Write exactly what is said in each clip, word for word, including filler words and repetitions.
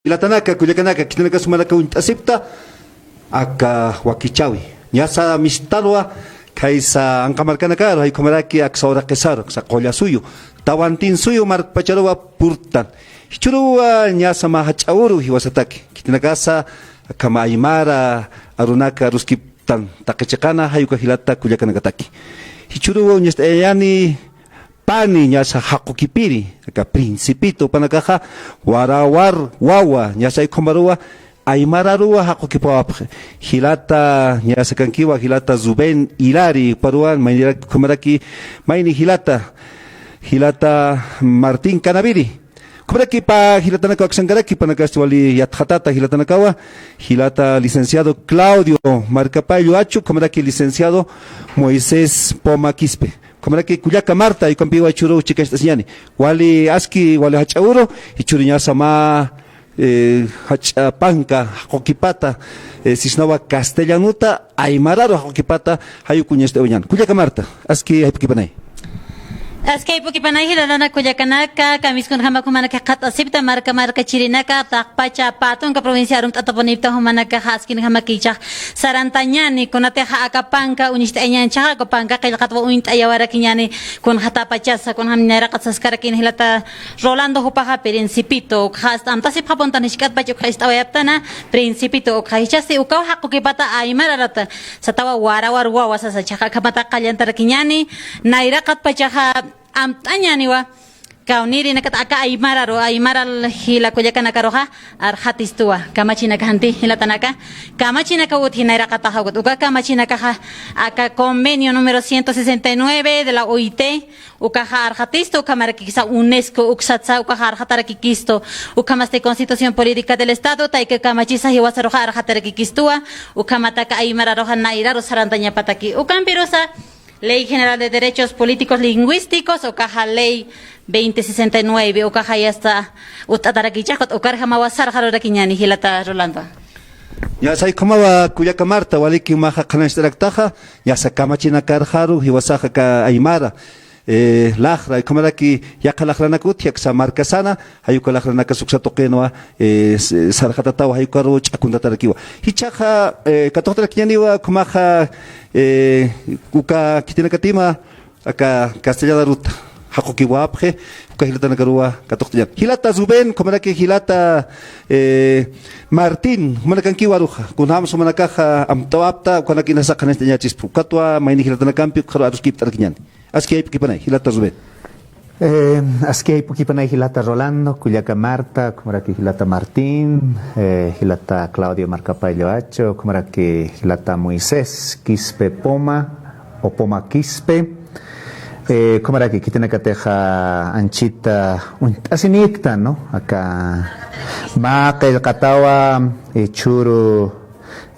Jilatanaka, kullakanaka, khitinakas jumanaka uñt'asipta, aka wakichäwi. Ñasa mistarwa, khaysa anqa markanakaru, jay ukhamaraki aksa uraqisaru, aksa Qullasuyu, Tawantinsuyu markpacharuwa purtan. Jichhüruwa ñasa mä jach'a uru jiwasataki. Khitinakasa akham aymara arunaka aruskiptan taqi chiqana, jay uka jilata kullakanakataki. Jichhüruwa uñast'ayañäni pani ñasa jaqukipiri, aka Principito jupanakaxa Warawar Wawa, ñasa jay ukhamaruwa aymararuwa jaqukipawapxi. Jilata ñasa kankiwa, jilata Rubén Hilari, juparuwa, maynirak ukhamaraki, mayni jilata, jilata Martín Canaviri. Ukhamaraki pä jilatanakaw aksankaraki, jupanakasti wali yatxatata jilatanakawa, jilata licenciado Claudio Marcapaillo Achu, ukhamaraki licenciado Moisés Poma Quispe. Ukhamaraki kullaka Marta, jay ukampiwa jichhüru chikañcht'asiñäni. Wali aski, wali jach'a uru, jichhüru ñasa mä, eh, jach'a panka jaqukipata, eh, sisnawa castellanota, aymararu jaqukipata, jay uk uñast'ayañäni. Kullaka Marta, aski jayp'ukipanay. Aski jayp'ukipanay jilatanaka kullakanaka, kamisaki kunjamak jumanaka jikxatasipta, marka markachirinaka, taqpacha pä tunka provincia arumt'atapunipta jumanakaxa, askinjamakiw jichhax sarantañäni, kunatixa aka panka uñacht'ayañäni, jichhaxa aka panka qillqatwa uñt'ayawarakiñäni, kunxatapachasa, kunjam nayraqat saskarakïn jilata Rolando jupaxa Principito, ukxa asta amtasipxapuntan jisk'atpach ukxa ist'awayaptana, Principito ukxa jichhasti ukaw jaqukipata aymararata, satawa Warawar Wawa sasa, jichhaxa akhamata qallantarakiñäni, nayraqatpachaxa amtañäniwa, kawnïrinakat aka aymararu, aymara jila kullakanakaruxa, arxatistuwa, kamachinaka janti jilatanaka, kamachinaka utji nayraqataxa ukat, uka kamachinakaxa, aka convenio número ciento sesenta y nueve de la O I T, ukaxa arxatistu, ukhamarakikisa UNESCO uksatsa, ukaxa arxatarakikistu, ukhamasti Constitución Política del Estado, tayka kamachisa jiwasaruxa arxatarakikistuwa, ukhamataka aymararuxa nayraru sarantañapataki, ukampirusa, Ley General de Derechos Políticos Lingüísticos, ukaxa ley veinte sesenta y nueve, ukaxa yasta utt'atarakichixkut, ukarjamawa sarxarurakiñäni jilata Rolando. Ñasa jay ukhamawa kullaka Marta, waliki jumaxa qhanañcht'araktaxa, ñasa kamachinakarxaru, jiwasaxa aka aymara, eh, laxra, jay ukhamaraki yaqha laxranak utji, aksa markasana, jay uka laxranakas uksa tuqinwa, eh, s-, sarxatatawa, jay ukaru ch'akuntatarakiwa. Jichhaxa, eh, katuqtarakiñäniwa, ukhamaxa, eh, uka khitinakatima, aka castellan aruta jaqukiwapxi, uka jilatanakaruwa katuqt'añäni. Jilata Rubén, ukhamaraki jilata, eh, Martín, jumanakankiwa aruxa, kunjamsa jumanakaxa amtawapta, ukanak inasa qhanañcht'añächispa, ukatwa mayni jilatanakampi ukxaru aruskipt'arakiñäni. Aski jayp'ukipanay, jilata Rubén. Eh, aski jayp'ukipanay jilata Rolando, kullaka Marta, ukhamaraki jilata Martín, eh, jilata Claudio Marcapaillo Acho, ukhamaraki jilata Moisés Quispe Poma, o Poma Quispe. Eh, ukhamaraki khitinakatixa anchita uñt'asinïkta, ¿no? Aka mä qillqatawa, eh, jichhüru,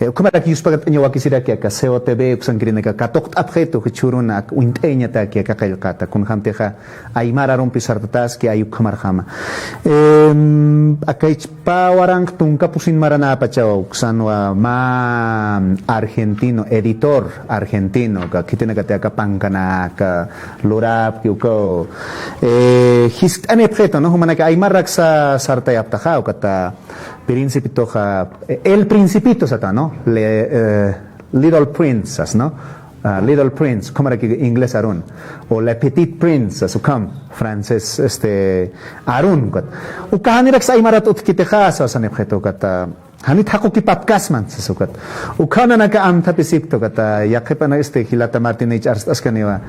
eh, ukhamaraki yuspagataña wakisiraki aka C O T V uksankirinaka katuqt'apxitu, jichhüruna ak uñt'ayañataki aka qillqata, kunjamtixa aymar arumpi sartataski, jay ukhamarjama. Em, aka jichhpä waranq tunka pusin maranäpachawa, uksanwa mä argentino, editor argentino, aka khitinakati aka pankanaka lurapki, ukaw, eh, jiskt'anipxitu, ¿no? Jumanaka aymar araksa sartayaptaxa, ukata Principitoxa, eh, El Principito sata, ¿no? Le, eh, Little Princess, ¿no? Ah, Little Prince, ukhamaraki inglés arun. O Le Petit Prince, sas ukham, francés, este, arun, ukat. Uka janiraksa aymarat utjkitixa, sasanipxitu, ukat, ah, janit jaqukipapkasman, sas ukat. Uka nanaka amthapisipta, ukat, ah, yaqhipan, este, jilata Martín, jich arst'askaniwa.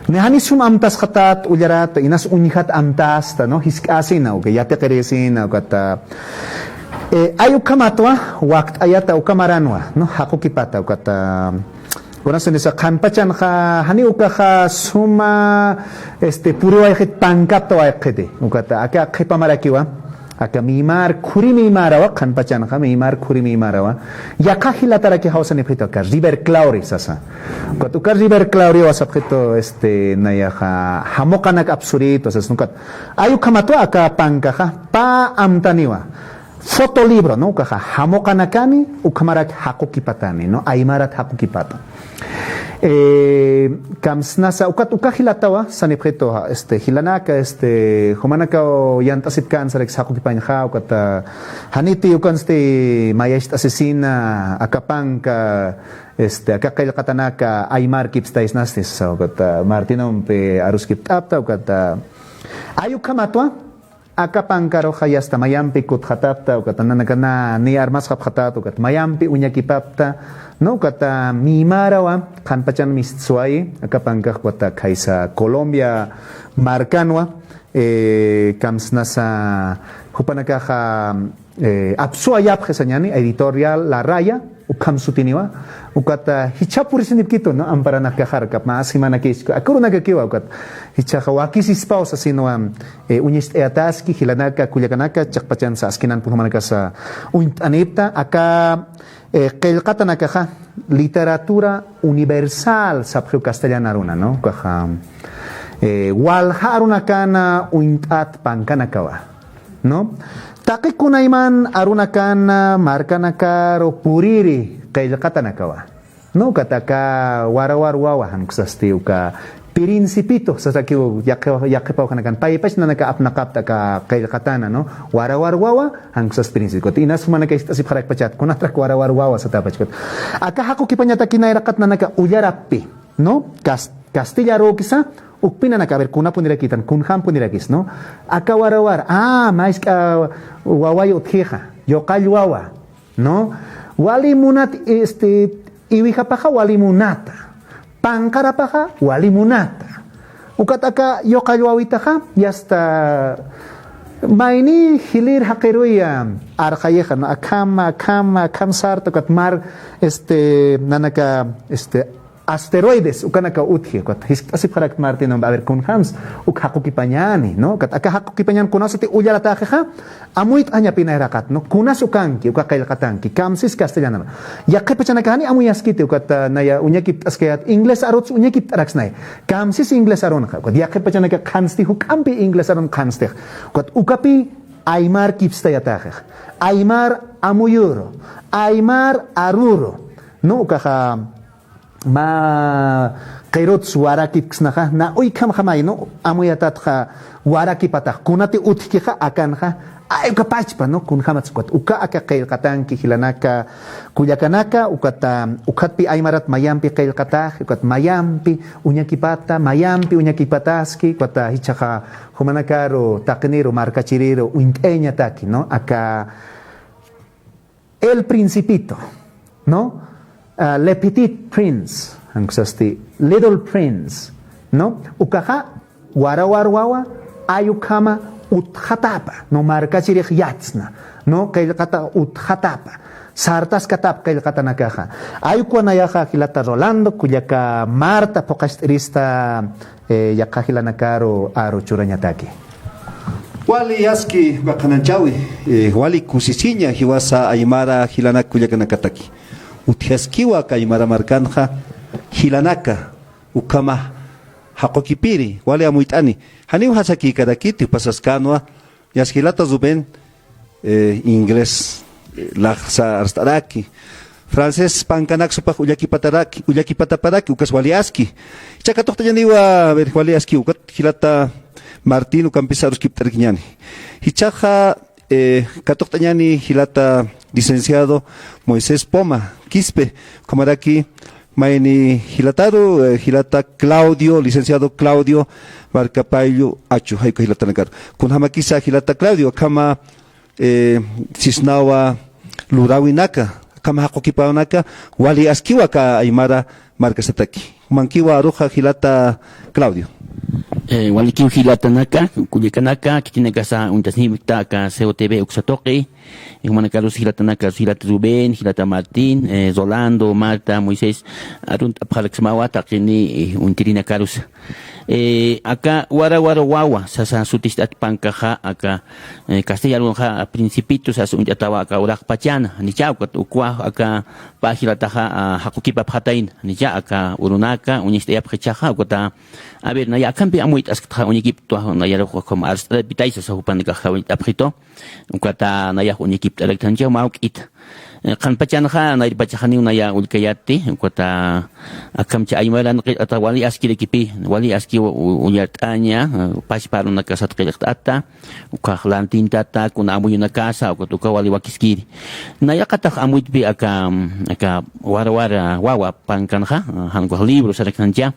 Ni janis sum amtasxatat, ullarat, inas uñjat amtasta, ¿no? Jisk'asina, uka, yatiqirisina, ukat, ah, eh, jay ukhamatwa, wakt'ayata, uka maranwa, ¿no? Jaqukipata, ukat, ah, Kunasnisa qhanpachanxa, jani ukaxa suma, este, puriwayxit pankaptawayxiti. Ukata, aka qhipa marakiwa, aka miymar, khuri miymarawa, qhanpachanxa, miymar, khuri miymarawa. Yaqha jilataraki jawsanipxitu, aka River Claure sasa. Ukat, uka River Claurewa sapxitu, este, nayaxa, jamuqanak apsuritu, sasa, ukat. Jay ukhamatwa, aka pankaxa, pä amtaniwa. Fotolibro, ¿no? Ukaxa jamuqanakani, ukhamarak jaqukipatani, ¿no? Aymarat jaqukipata. Eh, kamsnasa, ukat uka jilatawa, sanipxitu, este, jilanaka, este, jumanakaw yant'asipkän sarakis jaqukipañxa, ukat, ah, janiti ukansti mayacht'asisina, aka panka, este, aka qillqatanaka aymarkipstaysnasti, sasa, ukat, ah, Martinumpi aruskipt'apta, ukat, ah, ay ukhamatwa, aka pankaruxa yasta mayampi kutxatapta, ukat nanakana ni armasxapxatat, ukat mayampi uñakipapta, ¿no? Ukat, ah, miymarawa, qhanpachan mistswayi, aka pankax ukat khaysa Colombia markanwa, eh, kamsnasa jupanakaxa, eh, apsuwayapxi sañäni, Editorial La Raya, ukham sutiniwa, ukat, ah, jichha purisinipkitu, ¿no? Amparanakaxar, ukat mä simanakis, aka urunakakiwa, ukat jichhaxa wakisispaw sasinwa, eh, uñacht'ayataski, jilanaka, kullakanaka, chiqpachansa askinimpun jumanakasa uñt'anipta, aka, eh, qillqatanakaxa, literatura universal, sapxiw castellan aruna, ¿no? Ukaxa, eh, walja arunakana uñt'at pankanakawa. ¿No? Taqi kunayman arunakan markanakaru puriri qillqatanakawa. ¿No? Ukat aka Warawar wawa, jan ukasti uka Principito, sasakiw yaqi-, yaqipawjanakan. Paypach nanaka apnaqapta aka qillqatana, ¿no? Warawar wawa, jan ukasti Principito. Inas jumanaka ist'asipxarakpachat, kunatrak Warawar wawa satäpachkut. Aka jaqukipañataki nayraqat nanaka ullarappi, ¿no? Cas-, castilla arukisa, ukpinanaka, a ver, kunapunirakïtan, kunjampunirakis, ¿no? Aka Warawar, ah, mä jisk'a waway utjixa, yuqall wawa, ¿no? Wali munat, este, iwijapaxa wali munata, panqarapaxa wali munata. Ukat aka yuqall wawitaxa, yasta, mayni jilïr jaqiruy arxayixa, ¿no? Akham, akham, akham sarta, ukat mar, este, nanaka, este, asteroides, ukanakaw utji, ukat jiskt'asipxarakt Martinumpi, a ver, kunjams, uk jaqukipañäni, ¿no? Ukat aka jaqukipañan kunasati ullaratäxixa, amuyt'añapi nayraqat, ¿no? Kunas ukanki, uka qillqatanki, kamsis castellanam. Yaqhip pachanaka jani amuyaskiti, ukat, ah, naya uñakipt'askayät, inglés aruts uñakipt'araksnay. Kamsis inglés arunxa, ukat yaqhip pachanaka qhansti juk'ampi inglés arun qhanstix. Ukat ukapi aymarkipstayatäxix. Aymar amuyuru, aymar aruru, ¿no? Ukaxa, mä qiruts warakipksnaxa, na uykhamjamay, ¿no? Amuyatatxa warakipatax, kunati utjkixa akanxa, ay, uka pachpa, ¿no? Kunjämatsa ukat, uka aka qillqatanki jilanaka, kullakanaka, ukat, ukatpi aymarat mayampi qillqatax, ukat mayampi uñakipata, mayampi uñakipataski, ukat jichhaxa jumanakaru, taqiniru, markachiriru, uñt'ayañataki, ¿no? Aka El Principito, ¿no? Ah, Le Petit Prince, jan ukasti, Little Prince, ¿no? Ukaxa, Warawar wawa, ay ukhama utxatapa, ¿no? Markachirix yatsna, ¿no? Qillqata utxatapa, sartaskatap qillqatanakaxa. Ay ukwa nayaxa jilata Rolando, kullaka Marta, phuqacht'irista, eh, yaqha jilanakaru aru churañataki. Wali aski uka qhananchäwi, eh, wali kusisiña jiwasa aymara jilanak kullakanakataki. Utjaskiwa aka aymara markanxa jilanaka ukhama jaqukipiri, wali amuyt'ani. Janiw jasakïkarakiti, jupasaskänwa, yasta jilata Rubén, eh, inglés, eh, laxsa arst'araki. Francés pankanak supax ullakipataraki, ullakipataparaki, ukas wali aski. Jichha katuqt'añäniwa, a ver, wali aski, ukat jilata Martín, ukampis aruskipt'arakiñäni. Jichhaxa, eh, katuqt'añäni jilata licenciado Moisés Poma Quispe, ukhamaraki, mayni jilataru, eh, jilata Claudio, licenciado Claudio Marcapaillo Achu, jay uka jilatanakaru. Kunjamakisa jilata Claudio, akhama, eh, sisnawa luräwinaka, akhama jaqukipawnaka, wali askiwa aka aymara markasataki. Jumankiwa aruxa jilata Claudio. Eh, walikiw jilatanaka, kullakanaka, khitinakasa uñtasnipkta aka C O T V uksa tuqi, eh, jumanakarus jilatanaka, jilata Rubén, jilata Martín, eh, Rolando, Marta, Moisés, arunt'apxaraksmawa, taqini, eh, uñtirinakarus. Eh, aka Warawar wawa sasa sutist'at pankaxa, aka, eh, castellano arunxa Principito sasa uñt'atawa aka uraqpachana, janicha, ukat ukwa aka pä jilataxa, ah, jaqukipapxatayna, janicha, aka urunaka uñacht'ayapxi jichhaxa, ukata, a ver, naya akampi amuyt'asktxa uñakiptwa, nayarux ukham arst'arapitay sasa jupanakax uñt'apxitu. Ukata nayax uñakipt'arakta, janicha mä juk'ita. Eh, qhanpachanxa, nayrapachax janiw naya ullkayätti, ukat akham aymara qillqata wali askirikipï, wali aski u-, u-, ullart'aña, eh, pachpa arunakasat qillqt'ata, ukax lantintata, kuna amuyunakasa, ukat uka wali wakiskiri. Nayaqatax amuytpï aka, aka Wara Wara Wawa pankanxa, eh, jan ukax libro saraktancha.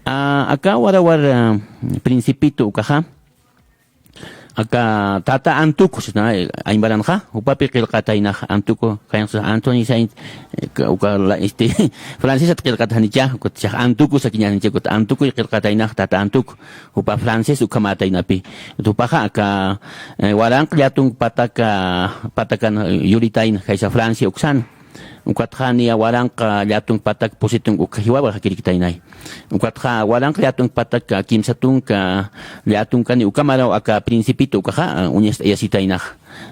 Ah, aka Wara Wara, eh, Principito ukaxa, aka tata Antuku, sisna, eh, aymaranxa, jupapï qillqataynax Antuku, kayanxa Anthony Saint, eh, ka-, uka la, este, francesat qillqata janicha, ukat Antuku sakiñänicha, ukat Antuku qillqataynax, tata Antuku, jupa francés ukhamätaynapï. Jupaxa aka, eh, waranq llätunk pataka, patakan, eh, yuritayna, jaysa Francia uksan. Ukatxa niya waranqa llätunk patak pusi tunk uk jiwawa jakiriktaynay. Ukatxa waranqa llätunk patak, ah, kimsa tunka, ah, llätunkani uka maraw aka Principito ukaxa, ah, uñast'ayasitaynax.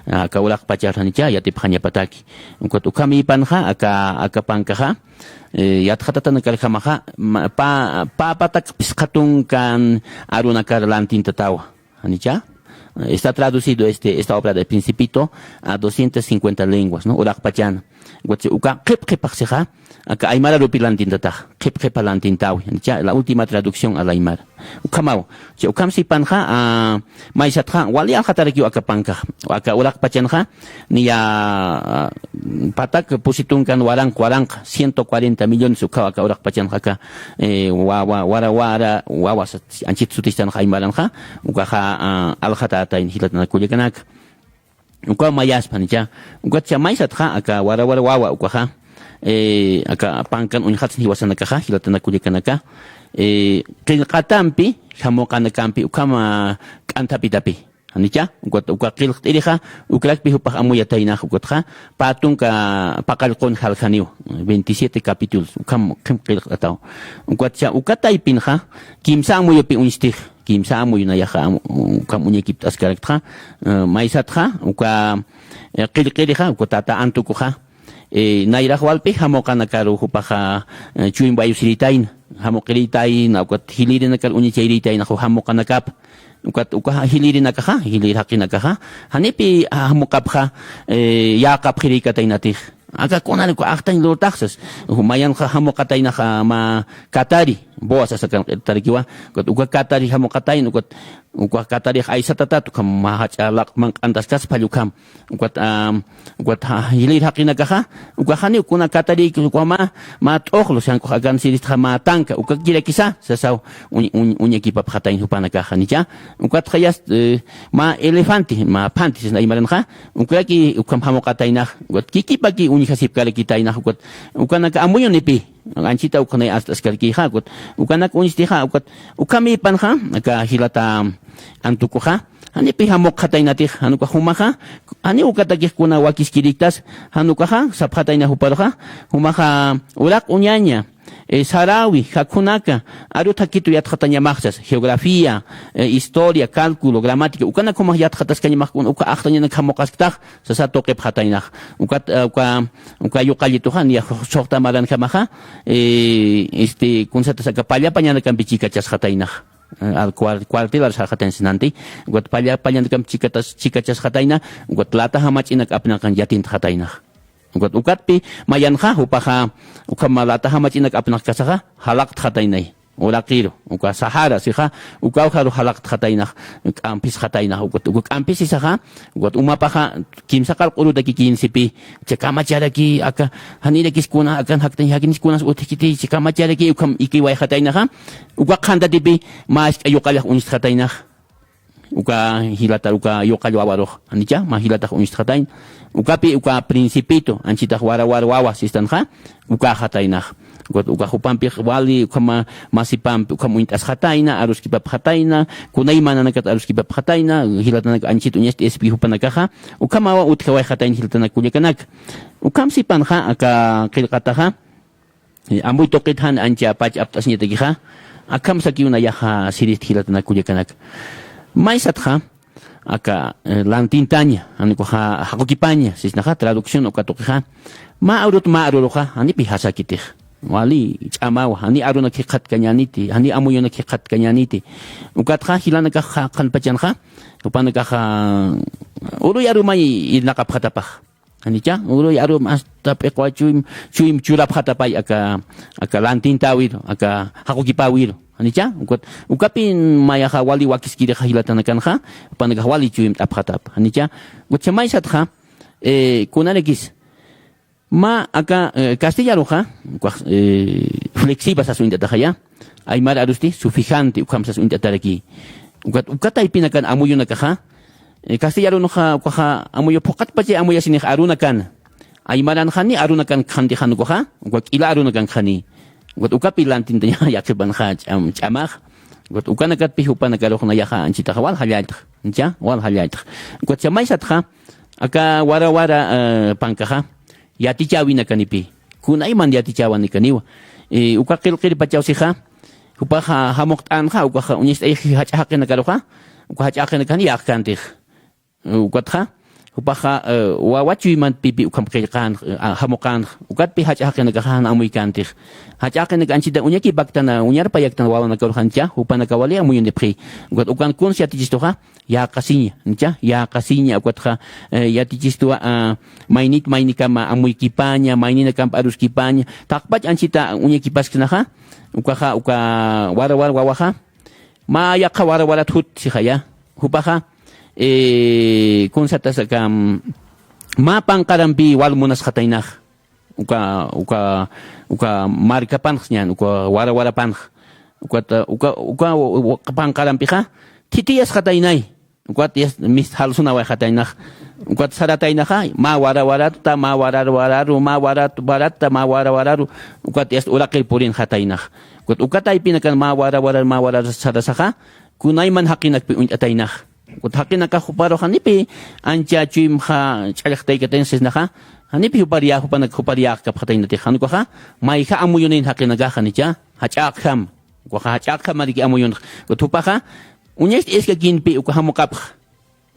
Ah, aka uraqpachar janicha yatipxañapataki. Ukat ukhamïpanxa aka, aka pankaxa, eh, yatxatatanak aljamaxa, ma-, pa-, pä patak phisqa tunkan arunakar lantintatawa. Janicha, está traducido este, esta obra del Principito a doscientas cincuenta lenguas, ¿no? Uraqpachana. Ukat uka qhip qhipax sixa, aka aymara arupi lantintatax, qhip qhipa lantintawi. Janicha, la última traducción al aymara. Ukhamaw, cha ukham sipanxa, ah, maysatxa, wali aljatarakiw aka pankax, aka uraqpachanxa, niya, ah, patak pusi tunkan waranq, waranq, ciento cuarenta millones ukhaw aka uraqpachanxa aka, eh, wa-, wa-, Wara Wara Wawa sat anchit sutistanxa aymaranxa, ukaxa, ah, aljatätayna jilatanakullakanaka. Ukaw mayaspa janicha, ukatcha maysatxa aka Wara Wara Wawa ukaxa, eh, aka pankan uñjatsna jiwasanakaxa, jilatanakullakanaka, eh, qillqatampi, jamuqanakampi, ukhama k'anthapitapï. Janicha, ukat uka qillqt'irixa, ukrakpi jupax amuyataynax, ukatxa, pä tunka paqallqun jaljaniw, veintisiete capítulos, ukham, ukham qillqt'ataw. Ukatcha, uka taypinxa, kimsa amuyupi uñstix, kimsa amuyu nayaxa, am-, ukham uñakipt'askaraktxa, eh, maysatxa, uka, eh, qillqirixa, uka tata Antukuxa, eh, nayrax walpi jamuqanakaru jupaxa, eh, chuymp wayusiritayna, jamuqiritayna, ukat jilïrinakar uñachayiritayna, ju jamuqanakap. Ukat uka jilïrinakaxa, jilïr jaqinakaxa, janipï jamuqapxa, eh, yäqapxirïkataynatix. Aka kunar uka ajtañ lurtax sas, mayanxa jamuqataynaxa mä katari, boa sasakan q'itarakiwa, ukat uka katari jamuqatayna, ukat uka katarix aysatatat, ukham mä jach'a laq'man q'antaskaspa ukham. Ukat, am, ukat ja-, jilïr jaqinakaxa, uka janiw kuna katarïki, uka mä, mä t'uxlu, sijan ukax akan siristxa mä tanka, ukakirakisa, sasaw, uñ-, uñ-, uñakipapxatayna jupanakaxa, janicha. Ukatxa yast, eh, mä elefante, mä phanti, sisna aymaranxa, ukaraki, ukham jamuqataynax, ukat kikipaki uñjasipkarakitaynax, ukat, ukanaka amuyunipï, anchita ukhanay ast'askarkixa, ukat, ukanak uñstixa, ukat, ukhamïpanxa, aka jilata Antukuxa, janipï jamuqxataynatix, jan ukax jumaxa, janiw ukatakix kuna wakiskiriktas, jan ukaxa, sapxatayna juparuxa, jumaxa uraq uñaña, eh, sarawi, jakhunaka, aru thakhitu yatxatañamax sas, geografía, eh, historia, cálculo, gramática, ukanak jumax yatxataskañamax kuna uka ajtañanak jamuqasktax, sasa tuqipxataynax. Ukat, eh, uka, uka yuqallituxa, niya suxta maranjamaxa, eh, este, kunsatas aka palla pañanakampi chikachasxataynax. Eh, al cuar-, cuartelar sarxatayna sisnanti, ukat palla pañanakampi chikatas-, chikachasxatayna, ukat lata jamach'inak apnaqan yatintxataynax. Ukat, ukatpï mayanxa, jupaxa, ukhama lata jamach'inak apnaqkasaxa, jalaqtxataynay. Uraqiru, uka Sahara, sixa, ukawjaru jalaqtxataynax, k'amphisxataynax, ukat, uka k'amphisisaxa, ukat umapaxa, kimsa qarq'urutaki kinsipï, chay kamacharaki, aka, janirakis kuna, akan jaktañ jakinis kunas utjkiti, chay kamacharaki, ukham ikiwayxataynaxa, uka qhantatipï, mä isk'a yuqallax uñstxataynax. Uka jilatar uka yuqall wawarux, janicha, mä jilatax uñstxatayna. Ukapï uka Principito, anchitax Wara Wara Wawa sistanxa, ukaxataynax. Uka, uka jupampix wali, ukhama masipampi, ukham uñt'asxatayna, aruskipapxatayna, kunaymananakat aruskipapxatayna, jilatanak anchit uñacht'ayasipki jupanakaxa, ukhamawa utjawayxatayna jilatanakullakanaka. Ukham sipanxa, aka qillqataxa, eh, ampuy tuqit jan ancha pach apt'asiñatakixa, akham sakiw nayaxa sirist jilatanakullakanaka. Maysatxa, aka, eh, lantintaña, jan ukaxa jaqukipaña, sisnaxa, traducción uka tuqixa, mä arut mä aruruxa, janipï jasakitix. Wali, ch'amawa, jani arunak jikxatkañäniti, jani amuyunak jikxatkañäniti. Ukatxa, jilanakaxa, qhanpachanxa, jupanakaxa, uruy arumay irnaqapxatapax. Janicha, uruy arum hasta p'iqwa chuym, chuym churapxatapay aka, aka lantintäwiru, aka jaqukipäwiru. Janicha, ukat, ukapin mayaxa wali wakiskirixa jilatanakanxa, jupanakax wali chuymt'apxatap. Janicha, ukat chamaysatxa, eh, kunarakis. Mä aka, eh, castellanuxa, ukax, eh, flexiva sas uñt'ataxaya. Aymar arusti, sufijante, ukham sas uñt'ataraki. Ukat, uka taypinakan amuyunakaxa, eh, castellanuxa, ukaxa amuyu phuqatpacha amuyasinix arunakan. Aymaranxani arunakan khanti jan ukaxa, uka k'ila arunakan khani. Ukat ukapi lantintaña yaqhipanxa ch'am-, ch'amax. Ukat ukanakatpi jupanakarux nayaxa anchitaxa wal jallalltx, ancha, wal jallalltx. Ukat chamaysatxa, aka wara wara, eh, pankaxa, yatichäwinakanipi. Kunayman yatichäwanikaniwa. Eh, uka qillqirpachaw sixa, jupaxa jamuqt'anxa, ukaxa uñist'ayxi jach'a jaqinakaruxa, uka jach'a jaqinakani yäqkantix. Ukatxa, jupaxa, eh, wawa chuymantpipi ukham qillqan, eh, a, jamuqan, ukatpi jach'a jaqinakaxa jan amuykantix. Jach'a jaqinak anchita uñakipaktana, uñarpayaktana wawanakaruxancha, jupanaka wali amuyunipxi. Ukat ukan kuns yatichistuxa, yäqasiña, ancha, yäqasiña, ukatxa, eh, yatichistuwa, ah, maynit maynikama amuykipaña, mayninakamp aruskipaña, taqpach anchita uñakipasknaxa, ukaxa, uka wara wara wawaxa, mä yaqha wara warat jut sixaya. Jupaxa, eh, kunsatasaka, mm, mä panqarampi wal munasxataynax. Uka, uka, uka markapanx ñan, uka wara warapanx. Ukat, uka, uka, uka panqarampixa, thithiyasxataynay. Ukat yast mist jalsunawayxataynax. Ukat sarataynaxa, mä wara warata, mä wara wararu, mä wara warata, mä wara wararu. Ukat yast uraqir purinxataynax. Ukat uka taypinakan mä wara wararu, mä wararu sarasaxa, kunayman jaqinakpi uñt'ataynax. Ukat jaqinakax juparuxa janipi ancha chuymxa ch'allxtaykatayn sisnaxa, janipi jupar yä-, jupanak jupar yäqkapxataynatix. Jan ukaxa, mayja amuyunin jaqinakax janicha, jach'äqjam. Ukaxa jach'äqjamariki amuyunx. Ukat jupaxa, uñacht'ayaskakïnpi uka jamuqapx.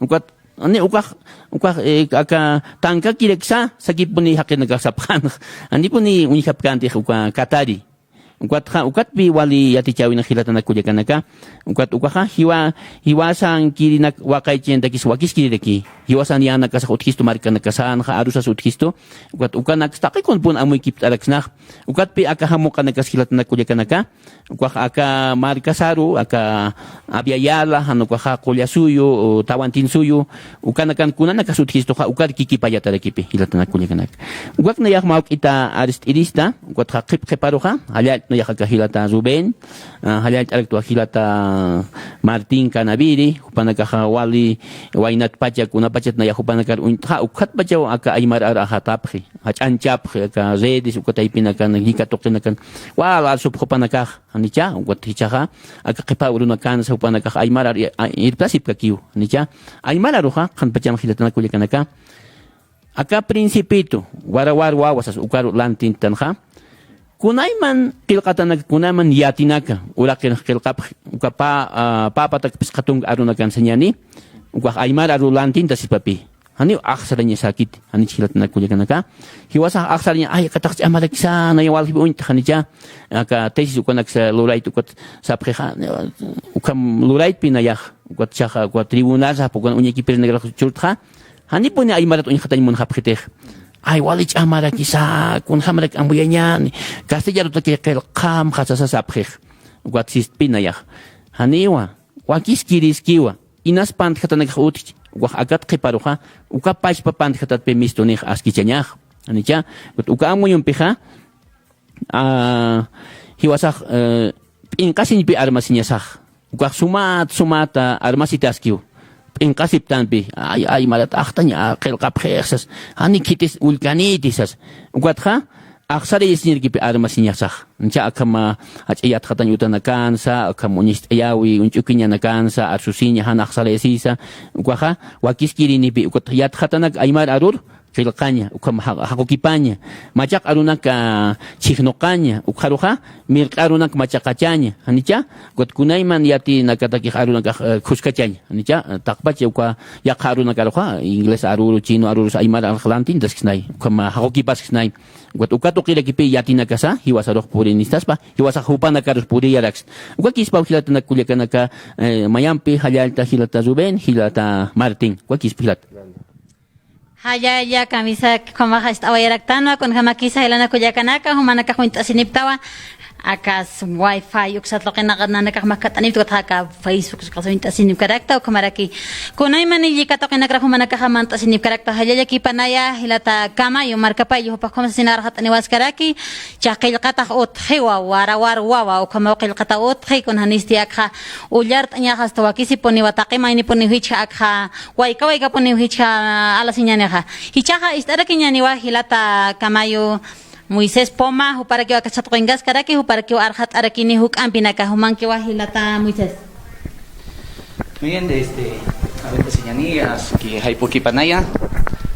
Ukat, jani ukax, ukax, eh, aka tankakiraksa, sakipuni jaqinakax sapxänx. Janipuni uñjapkäntix uka katari. Ukatxa, ukatpi wali yatichäwinx jilatanak kullakanaka. Ukat ukaxa, jiwa, jiwasankirinak waqaychañatakis wakiskiriraki. Jiwasan yänakasax utjistu markanakasanxa, arusas utjistu. Ukat ukanaks taqi kunpun amuykipt'araksnax. Ukatpi aka jamuqanakas jilatanak kullakanaka. Ukax aka markasaru, aka Abya Yala, jan ukaxa Qullasuyu, o Tawantinsuyu, ukanakan kunanakas utjistuxa, ukar kikipayatarakipi, jilatanak kullakanaka. Ukak nayax mawk'ita arst'irista, ukatxa qhip qhiparuxa, jallallt'u nayax aka jilata Rubén, ah, jallallt'araktwa jilata Martín Canaviri, jupanakaxa wali waynatpacha, kunapachat nayax jupanakar uñt'xa, ukatpachaw aka aymar ar ajatapxi, jach'anchapxi, aka redes, uka taypinakan, llika tuqinakan, wal arsupx jupanakax. Janicha, ukat jichhaxa, aka qhipa urunakansa jupanakax aymar ar-, a-, irptasipkakiw. Janicha, aymar aruxa, qhanpachan jilatanak kullakanaka. Aka Principito, wara wara wawa sas, ukaru lantintanxa. Kunayman qillqatanak, kunayman yatinaka, uraqinx qillqapx, uka pa-, a, papatak phisqa tunka arunakan sañani, ukax aymar aru lantinta sipapi. Janiw axsarañasäkiti, janich jilatanak kullakanaka. Jiwasax axsaraña, ay, akatax ch'amarakisa, naya waljipi uñt'xa, janicha, aka tesis ukanaksa lurayt ukat sapxixa, ukham luraytpi nayax, ukat chaxa, ukat tribunal sapx ukan uñakipirinakarux churtxa, janipuni aymarat uñxatañ munxapxitix. Ay, wali ch'amarakisa, kunjamarak ambuyañani, castellanotaki qillqamxa sasa sapxix. Ukat sistpi nayax. Janiwa, wakiskiriskiwa. Inas pantjatanakax utjchi, ukax akat qhiparuxa, uka pachpa pantjatatpi mistunix askichañax. Janicha, uka amuyumpixa, a, jiwasax, eh, p'inqasiñpi armasiñasax. Ukax sumat, sumata armasitaskiw. P'inqasiptanpi, ay, ay, marat axtañ, a, qillqapxix sas. Jani khitis ullkaniti sas. Ukatxa, axsarayasiñarkipi armasiñasax. Ancha akhama jach'a yatxatañ utanakansa, akham uñist'ayäwi, uñch'ukiñanakansa, arsusiña, jan axsarayasisa, ukaxa, wakiskirinipi, ukat yatxatanak aymar arur, qillqaña, ukham ja-, jaqukipaña, machaq arunak, a, chhijnuqaña, ukxaruxa, mirq'i arunak machaqachaña, janicha, ukat kunayman yatinakatakix arunakax, a, khuskachaña, janicha, a, taqpacha uka yaqha arunakaruxa, inglés aruru, chino arurus aymar arx lantintaskisnay, ukham, a, jaqukipaskisnay. Ukat uka tuqirakipi yatinakasa, jiwasarux purinistaspa, jiwasax jupanakarus puriyaraks. Ukakispaw jilatanak kullakanaka, eh, mayampi, jallallta jilata Rubén, jilata Martín. Ukakispa jilata. Jallalla, kamisaki, ukhamaxa ist'awayaraktanwa, kunjamakisa jilanaka kullakanaka, jumanakax uñt'asiniptawa, akas wifi, uksa tuqinaka nanakax makat'anipta, ukatxa aka Facebook, ukasa uñt'asinipkarakta, ukhamaraki kunaymani llika tuqinakra jumanakaxa mant'asinipkarakta, jallalla kipanaya, jilata Kamayu, markapay, jupax ukham sasin arxat'aniwaskaraki, Chaqillqatax utjiwa, warawar wawa, ukhamaw qillqata utji, kun janisti akxa ullart'añaxa, hasta wakisipuniwa, taqi maynipuniw jichha akxa, wayka waykapuniw jichha, alasiñanixa. Jichhaxa ist'arakiñaniwa jilata Kamayu Moisés Poma, juparakiw aka chhatuqinkaskaraki, juparakiw arxat'arakini juk'ampinaka, jumankiwa jilata Moisés. Muy bien, este, a ver, señaniya, que jayp'ukipanaya,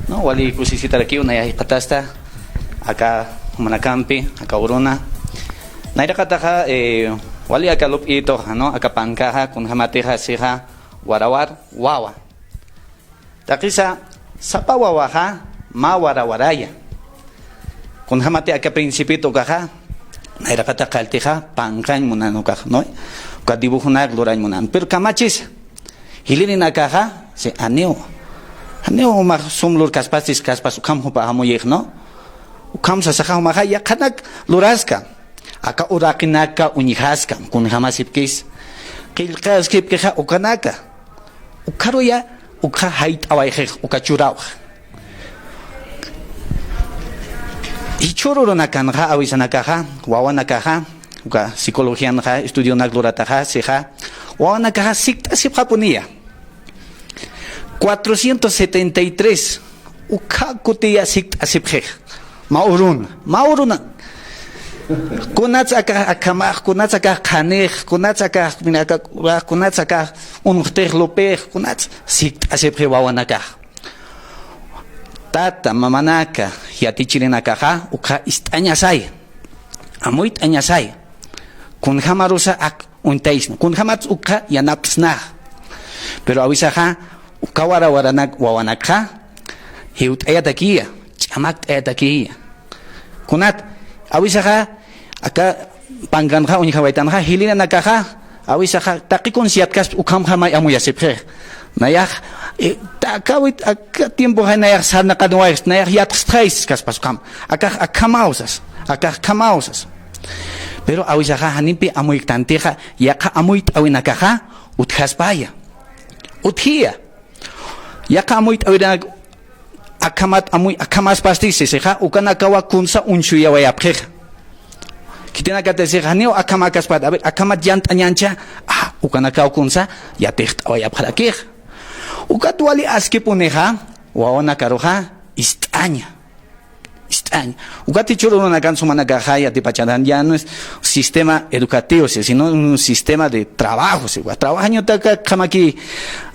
¿no? Wali kusisitarakiw naya jikxatasta, aka jumanakampi, aka uruna. Nayraqataxa, eh, wali aka lup'ituxa, ¿no? Aka pankaxa, kunjamatixa, sixa, warawar, wawa. Taqisa, sapa wawaxa, mä warawaraya. Kunjamati aka principito ukaxa, nayraqata qalltixa, pankañ munan ukax, ¿no? Uka dibujonak lurañ munan. Pero kamachisa, jilirinakaxa, si aniw. Aniw umax sum lurkaspastis kaspas ukham jupa amuyix, ¿no? Ukham sasaxa umaxa yaqhanak luraska. Aka uraqinaka uñjaskam, kunjamasipkis. Qillqaskipkixa ukanaka. Ukharuya, ukxa jayt'awayxix, uka churawx. Jichhür urunakanxa, awisanakaxa, wawanakaxa, uka psicologianxa, estudionak lurataxa, sixa, wawanakaxa sikt'asipxapuniya. Cuatrocientos setenta y tres, ukha kutiya sikt'asipxix. Mä uruna, mä uruna. Kunats akax akhamax, kunats akax qhanix, kunats akax, mira, aka, kunats akax unxtix lupix, kunats sikt'asipxi wawanakax. Tata, mamanaka, yatichirinakaxa, ukxa ist'añasay. Amuyt'añasay. Kunjamarusa ak uñtaysna. Kunjamat ukxa yanapt'snax. Pero awisaxa, uka warawaranak wawanakxa, jiwt'ayatakiya, ch'amakt'ayatakiya. Kunat, awisaxa, aka pankanxa, uñjawaytanxa, jilirinakaxa, awisaxa, taqi kunsa yatkaspa ukhamxa may amuyasipxix. Nayax, eh, ta-, aka wit-, aka tiempoxa nayax sarnaqaniwayxs, nayax yatxstxays kaspas ukham. Akax akhamaw sas, akax akhamaw sas. Pero awisaxa janimpi amuyktantixa, yaqha amuyt'awinakaxa, utjaspaya. Utjiya. Yaqha amuyt'awinak akhamat amuy-, akhamaspasti sisixa, ukanakawa kunsa uñsuyawayapxixa. Khitinakatisixa, janiw akhamakaspat, a ver, akhamat yant'añancha, ah, ukanakaw kunsa yatixt'awayapxarakixa. Ukat wali askipunixa, wawanakaruxa, ist'aña. Ist'aña. Ukat jichhür urunakan sumanakaxa yatipachantan, ya no es sistema educativo, si-, sino un sistema de trabajo, si, wa trabajañotaka kamaki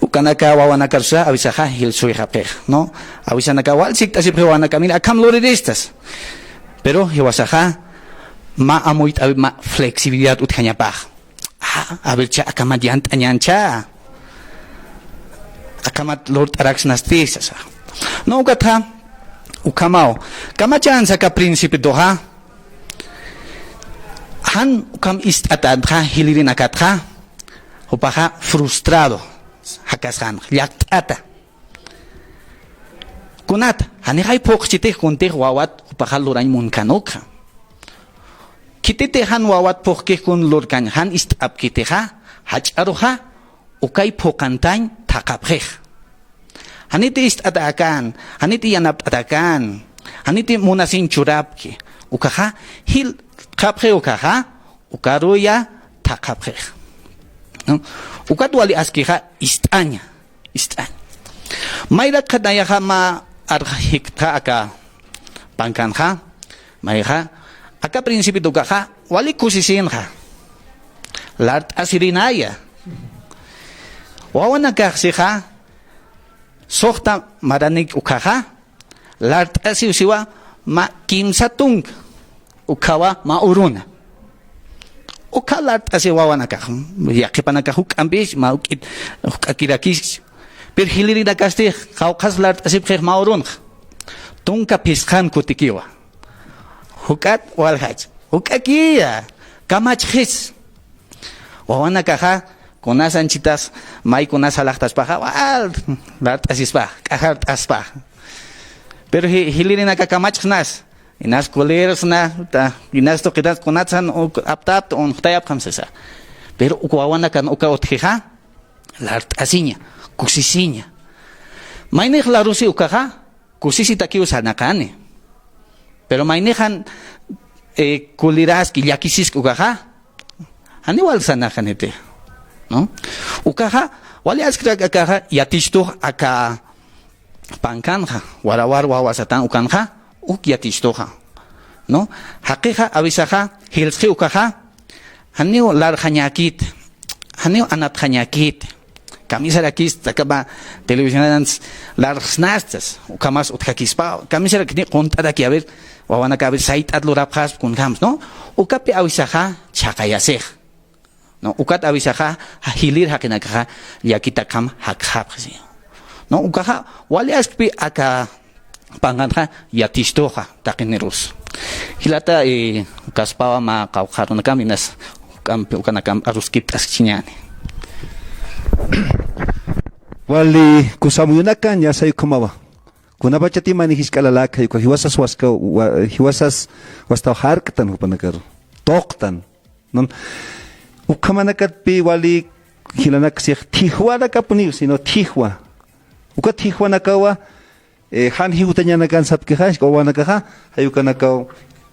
ukanaka wawanakarusa, awisaxa jilsuyxapxix, ¿no? Awisanaka wal sikt'asipxi wawanaka, mira, akham luriristas. Pero jiwasaxa, mä amuyt'awi, mä flexibilidad utjañapax. Ah, a ver, cha, akhamat yant'añancha. Akhamat lurt'araksnasti sasa. No, ukatxa, ukhamaw. Kamachansa aka principitoxa. Jan ukham ist'atänxa, jilirinakatxa. Jupaxa frustrado. Jakasxan, llakt'ata. Kunat, janixay phuqchitix kuntix wawat jupaxa lurañ munkän ukxa. Khititix jan wawat phuqkix kun lurkañ jan ist'apkitixa, jach'aruxa, ukay phuqantañ thaqhapxix. Janiti ist'atäkän, janiti yanapt'atäkän, janiti munasiñ churapki, ukaxa, jilxapxi ukaxa, ukaruya thaqhapxix. ¿No? Ukat wali askixa ist'aña. Ist'añ. Mayrak qhanayaxa mä arxjiktxa aka pankanxa, mayxa, aka principito ukaxa, wali kusisinxa. Lart'asirinaya. Wawanakax sixa, suxta maranik ukhaxa, lart'asiw siwa mä kimsa tunka, ukhawa mä uruna. Ukha lart'asi wawanakax, yaqhipanakax juk'ampis, mä juk'it, juk'akirakis. Pero jilirinakasti, qawqhas lart'asipxix mä urunx. Tunka phisqan kutikiwa. Juk'at waljach, juk'akiya, kamachxis. Wawanakaxa, kunas anchitas, may kunas alaxtaspaxa, wal, lart'asispa, k'ajart'aspa. Pero ji-, jilirinaka kamachxnas, inas kulirsna, ta, inas tuqitas kunatsan uk aptapta, unxtayapxam sasa. Pero uk wawanakan uka utjixa, lart'asiña, kusisiña. Maynix larusi ukaxa, kusisitakiw sanaqani. Pero maynixan, eh, kuliraski, llakisiski ukaxa, janiw wal sanaqaniti, ¿no? Ukaxa, wali askrak akaxa, yatichtux aka pankanxa, warawar wawa satan ukanxa, uk yatichtux, ¿no? Jaqixa, awisaxa, jilsxi ukaxa, janiw larxañäkit, janiw anatxañäkit, kamisarakis, akapa televisionans larxsnastas, ukhamas utjakispa, kamisarakini qunt'ataki, a ver, wawanaka, a ver, sayt'at lurapxaspa kunjams, ¿no? Ukapi awisaxa, chhaqayasix. ¿No? Ukat awisaxa, ja-, jilir jaqinakaxa, llakitakham jakxapxi, ¿no? Ukaxa, wali askpi aka pankanxa, yatistuxa, taqinirus. Jilata, eh, ukaspawa mä qawqha arunakam, inas, ukampi, ukanakam, aruskipt'askiñäni. Wali kusa amuyunakan, ya say ukhamawa. Kunapachati mayni jisk'a lalaka, uka jiwasas waska, wa-, jiwasas wastaw jarktan jupanakaru. Tuqtan. ¿No? Ukhamanakatpi wali jilanak six thijwanakapuniw, sino thijwa. Uka thijwanakawa, eh, jan jiwtañanakan sapkixa, wawanakaxa, jay ukanakaw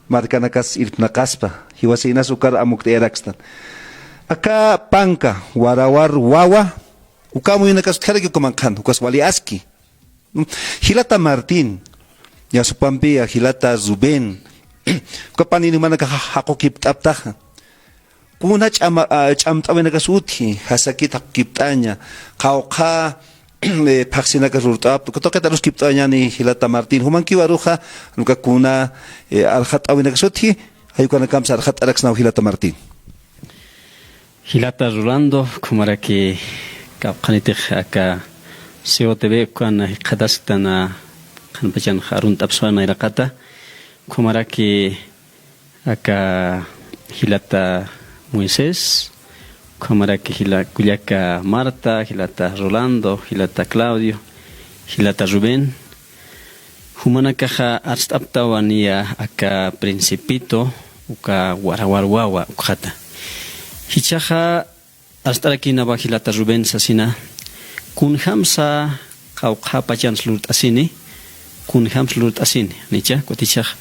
markanakas irpnaqaspa. Jiwasa inas ukar amukt'ayarakstan. Aka panka, warawar wawa, uka amuyunakas utjaraki ukaman qhan, ukas wali aski. Jilata Martín, yasupampi, jilata Rubén, uka panin jumanakax jaqukipt'aptaxa. Kuna ch'ama-, a, ch'amt'awinakas utji, jasakit jaqukipt'aña, qawqha, eh, phaxsinakas lurt'apta, uka tuqit aruskipt'añäni jilata Martín, jumankiw aruxa, uka kuna, eh, arxat'awinakas utji, jay ukanakampis arxat'araksnaw jilata Martín. Jilata Rolando, ukhamaraki kawkhanitix aka C O T V ukan jikxatasktan qhanpachanx arunt'apxsma nayraqata, ukhamaraki aka jilata Moisés, ukhamaraki jila-, kullaka Marta, jilata Rolando, jilata Claudio, jilata Rubén, jumanakaxa arst'aptawa niya aka Principito, uka warawar wawa ukxata. Jichhaxa arst'arakïnawa jilata Rubén sasina, kunjamsa qawqha pachans lurt'asini, kunjams lurt'asini, nicha, kutichaxa.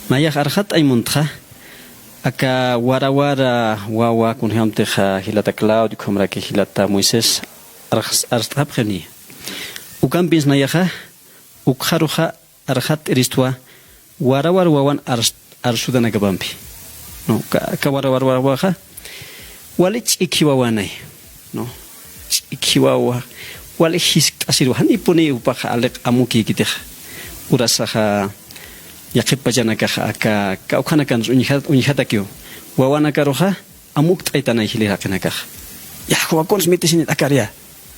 Nayax arxat'ay muntxa, aka warawar wawa kunjamtix jilata Claudio, ukhamaraki jilata Moisés, arx-, arst'apxi niya. Ukampins nayaxa, ukxaruxa arxat'iristwa warawar wawan ars-, arsutanakapampi. No, ka, ka warawar wawaxa, wali ch'ikhi wawanay. No, ch'ikhi wawa, wali jiskt'asirwa, janipuni jupaxa aliq amukïkitixa. Urasaxa, yaqhip pachanakaxa, aka, kawkhanakan uñjat-, uñjatakiw. Wawanakaruxa, amukt'aytanay jilïr jaqinakaxa. Ya, juwakuns mitisinit akar ya.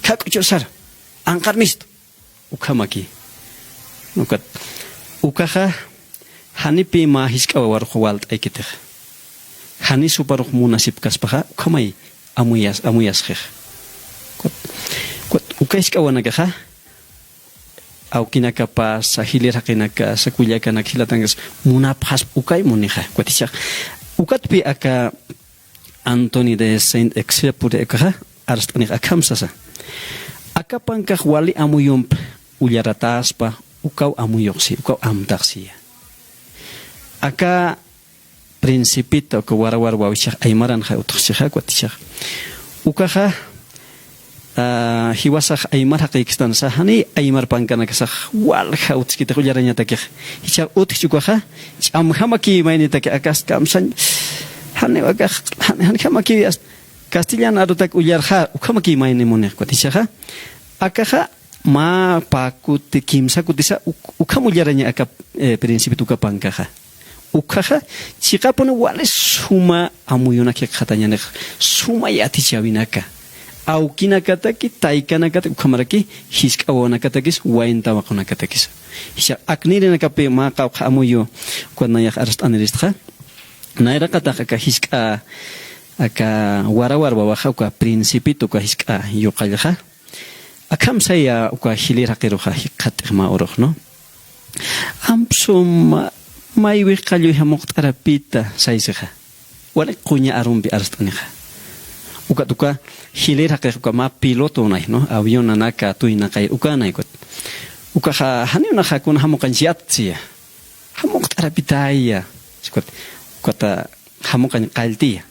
Khak'uchur sar, anqar mistu. Ukhamaki. Ukat, ukaxa, janipi mä jisk'a wawarux walt'aykitix. Jani suparux munasipkaspaxa, ukhamay amuyas-, amuyasxix. Ukat, ukat, uka jisk'a wawanakaxa, awkinakapasa, jilïr jaqinakasa, kullakanaka, jilatanakasa, munapxaspa ukay munixa, ukat jichhax. Ukatpi aka, Anthony de Saint-Exupéry ukaxa, arst'anix akham sasa. Aka pankax wali amuyump ullarataspa, ukaw amuyuxsi, ukaw amtaxsiya. Aka Principito, uka warawar wawichax aymaranxa utjchixa, kutichaxa. Ukaxa, a, jiwasax aymar jaqïkstansa, jani aymar pankanakasax walja utjkitix ullarañatakix. Jichhax utjchi ukaxa, ch'amjamakï maynitaki akas kamsañ, jani akax, jan-, janjamakï as-, castellan arutak ullarxa, ukhamakï mayni munix kutichaxa. Akaxa, mä pä kuti, kimsa kutisa, uk-, ukham ullaraña aka, eh, Principito uka pankaxa. Ukhaxa, chiqapuni wali suma amuyunak jikxatañanix, suma yatichäwinaka. Awkinakataki, taykanakataki, ukhamaraki, jisk'a wawanakatakis, wayn tawaqunakatakis. Jichha aknïrinakapi mä qawqha amuyu, ukat nayax arst'aniristxa. Nayraqatax aka jisk'a, aka warawar wawaxa, uka Principito, uka jisk'a yuqallxa. Akham saya uka jilïr jaqiruxa jikxatix mä urux, ¿no? Amp suma maywix qalluy jamuqt'arapita saysixa. Waliq quña arumpi arst'anixa. Ukat uka jilïr jaqix uka mä pilotonay, ¿no? Avionanaka tuynaqay ukanay ukat. Ukaxa janiw naxa kuna jamuqañch yatsiya. Jamuqt'arapitaya. Ukat, ukata jamuqañ qalltiya.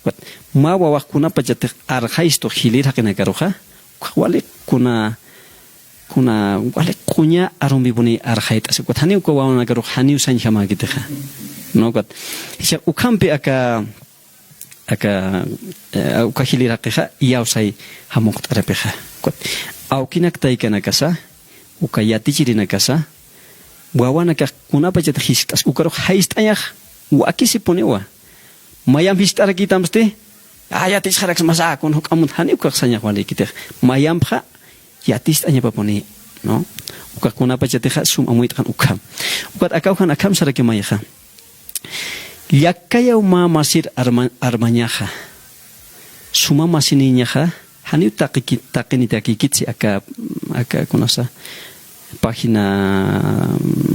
Ukat, mä wawax kunapachatix arxaystu jilïr jaqinakaruxa, ukax waliq kuna, kuna waliq quña arumpipuni arxayt'asi. Ukat, janiw uka wawanakarux janiw sañjamäkitixa. ¿No? Ukat, jichhax ukhampi aka, aka, eh, uka jilïr jaqixa iyawsay jamuqt'arapixa. Ukat, awkinak taykanakasa, uka yatichirinakasa, wawanakax kunapachatix jiskt'as, ukarux jayst'añax wakisipuniwa. Mayamp jiskt'arakitamsti, a, yatichxaraksmasa, kun juk'amp janiw ukax sañax walïkitix. Mayampxa yaticht'añapapuni, ¿no? Ukax kunapachatixa sum amuyt'xan ukham. Ukat akawjan akham saraki mayixa. Llakayaw mä masir arma-, armañaxa. Suma masinïñaxa, janiw taqiki-, taqinitakïkitsi aka, aka kunasa, página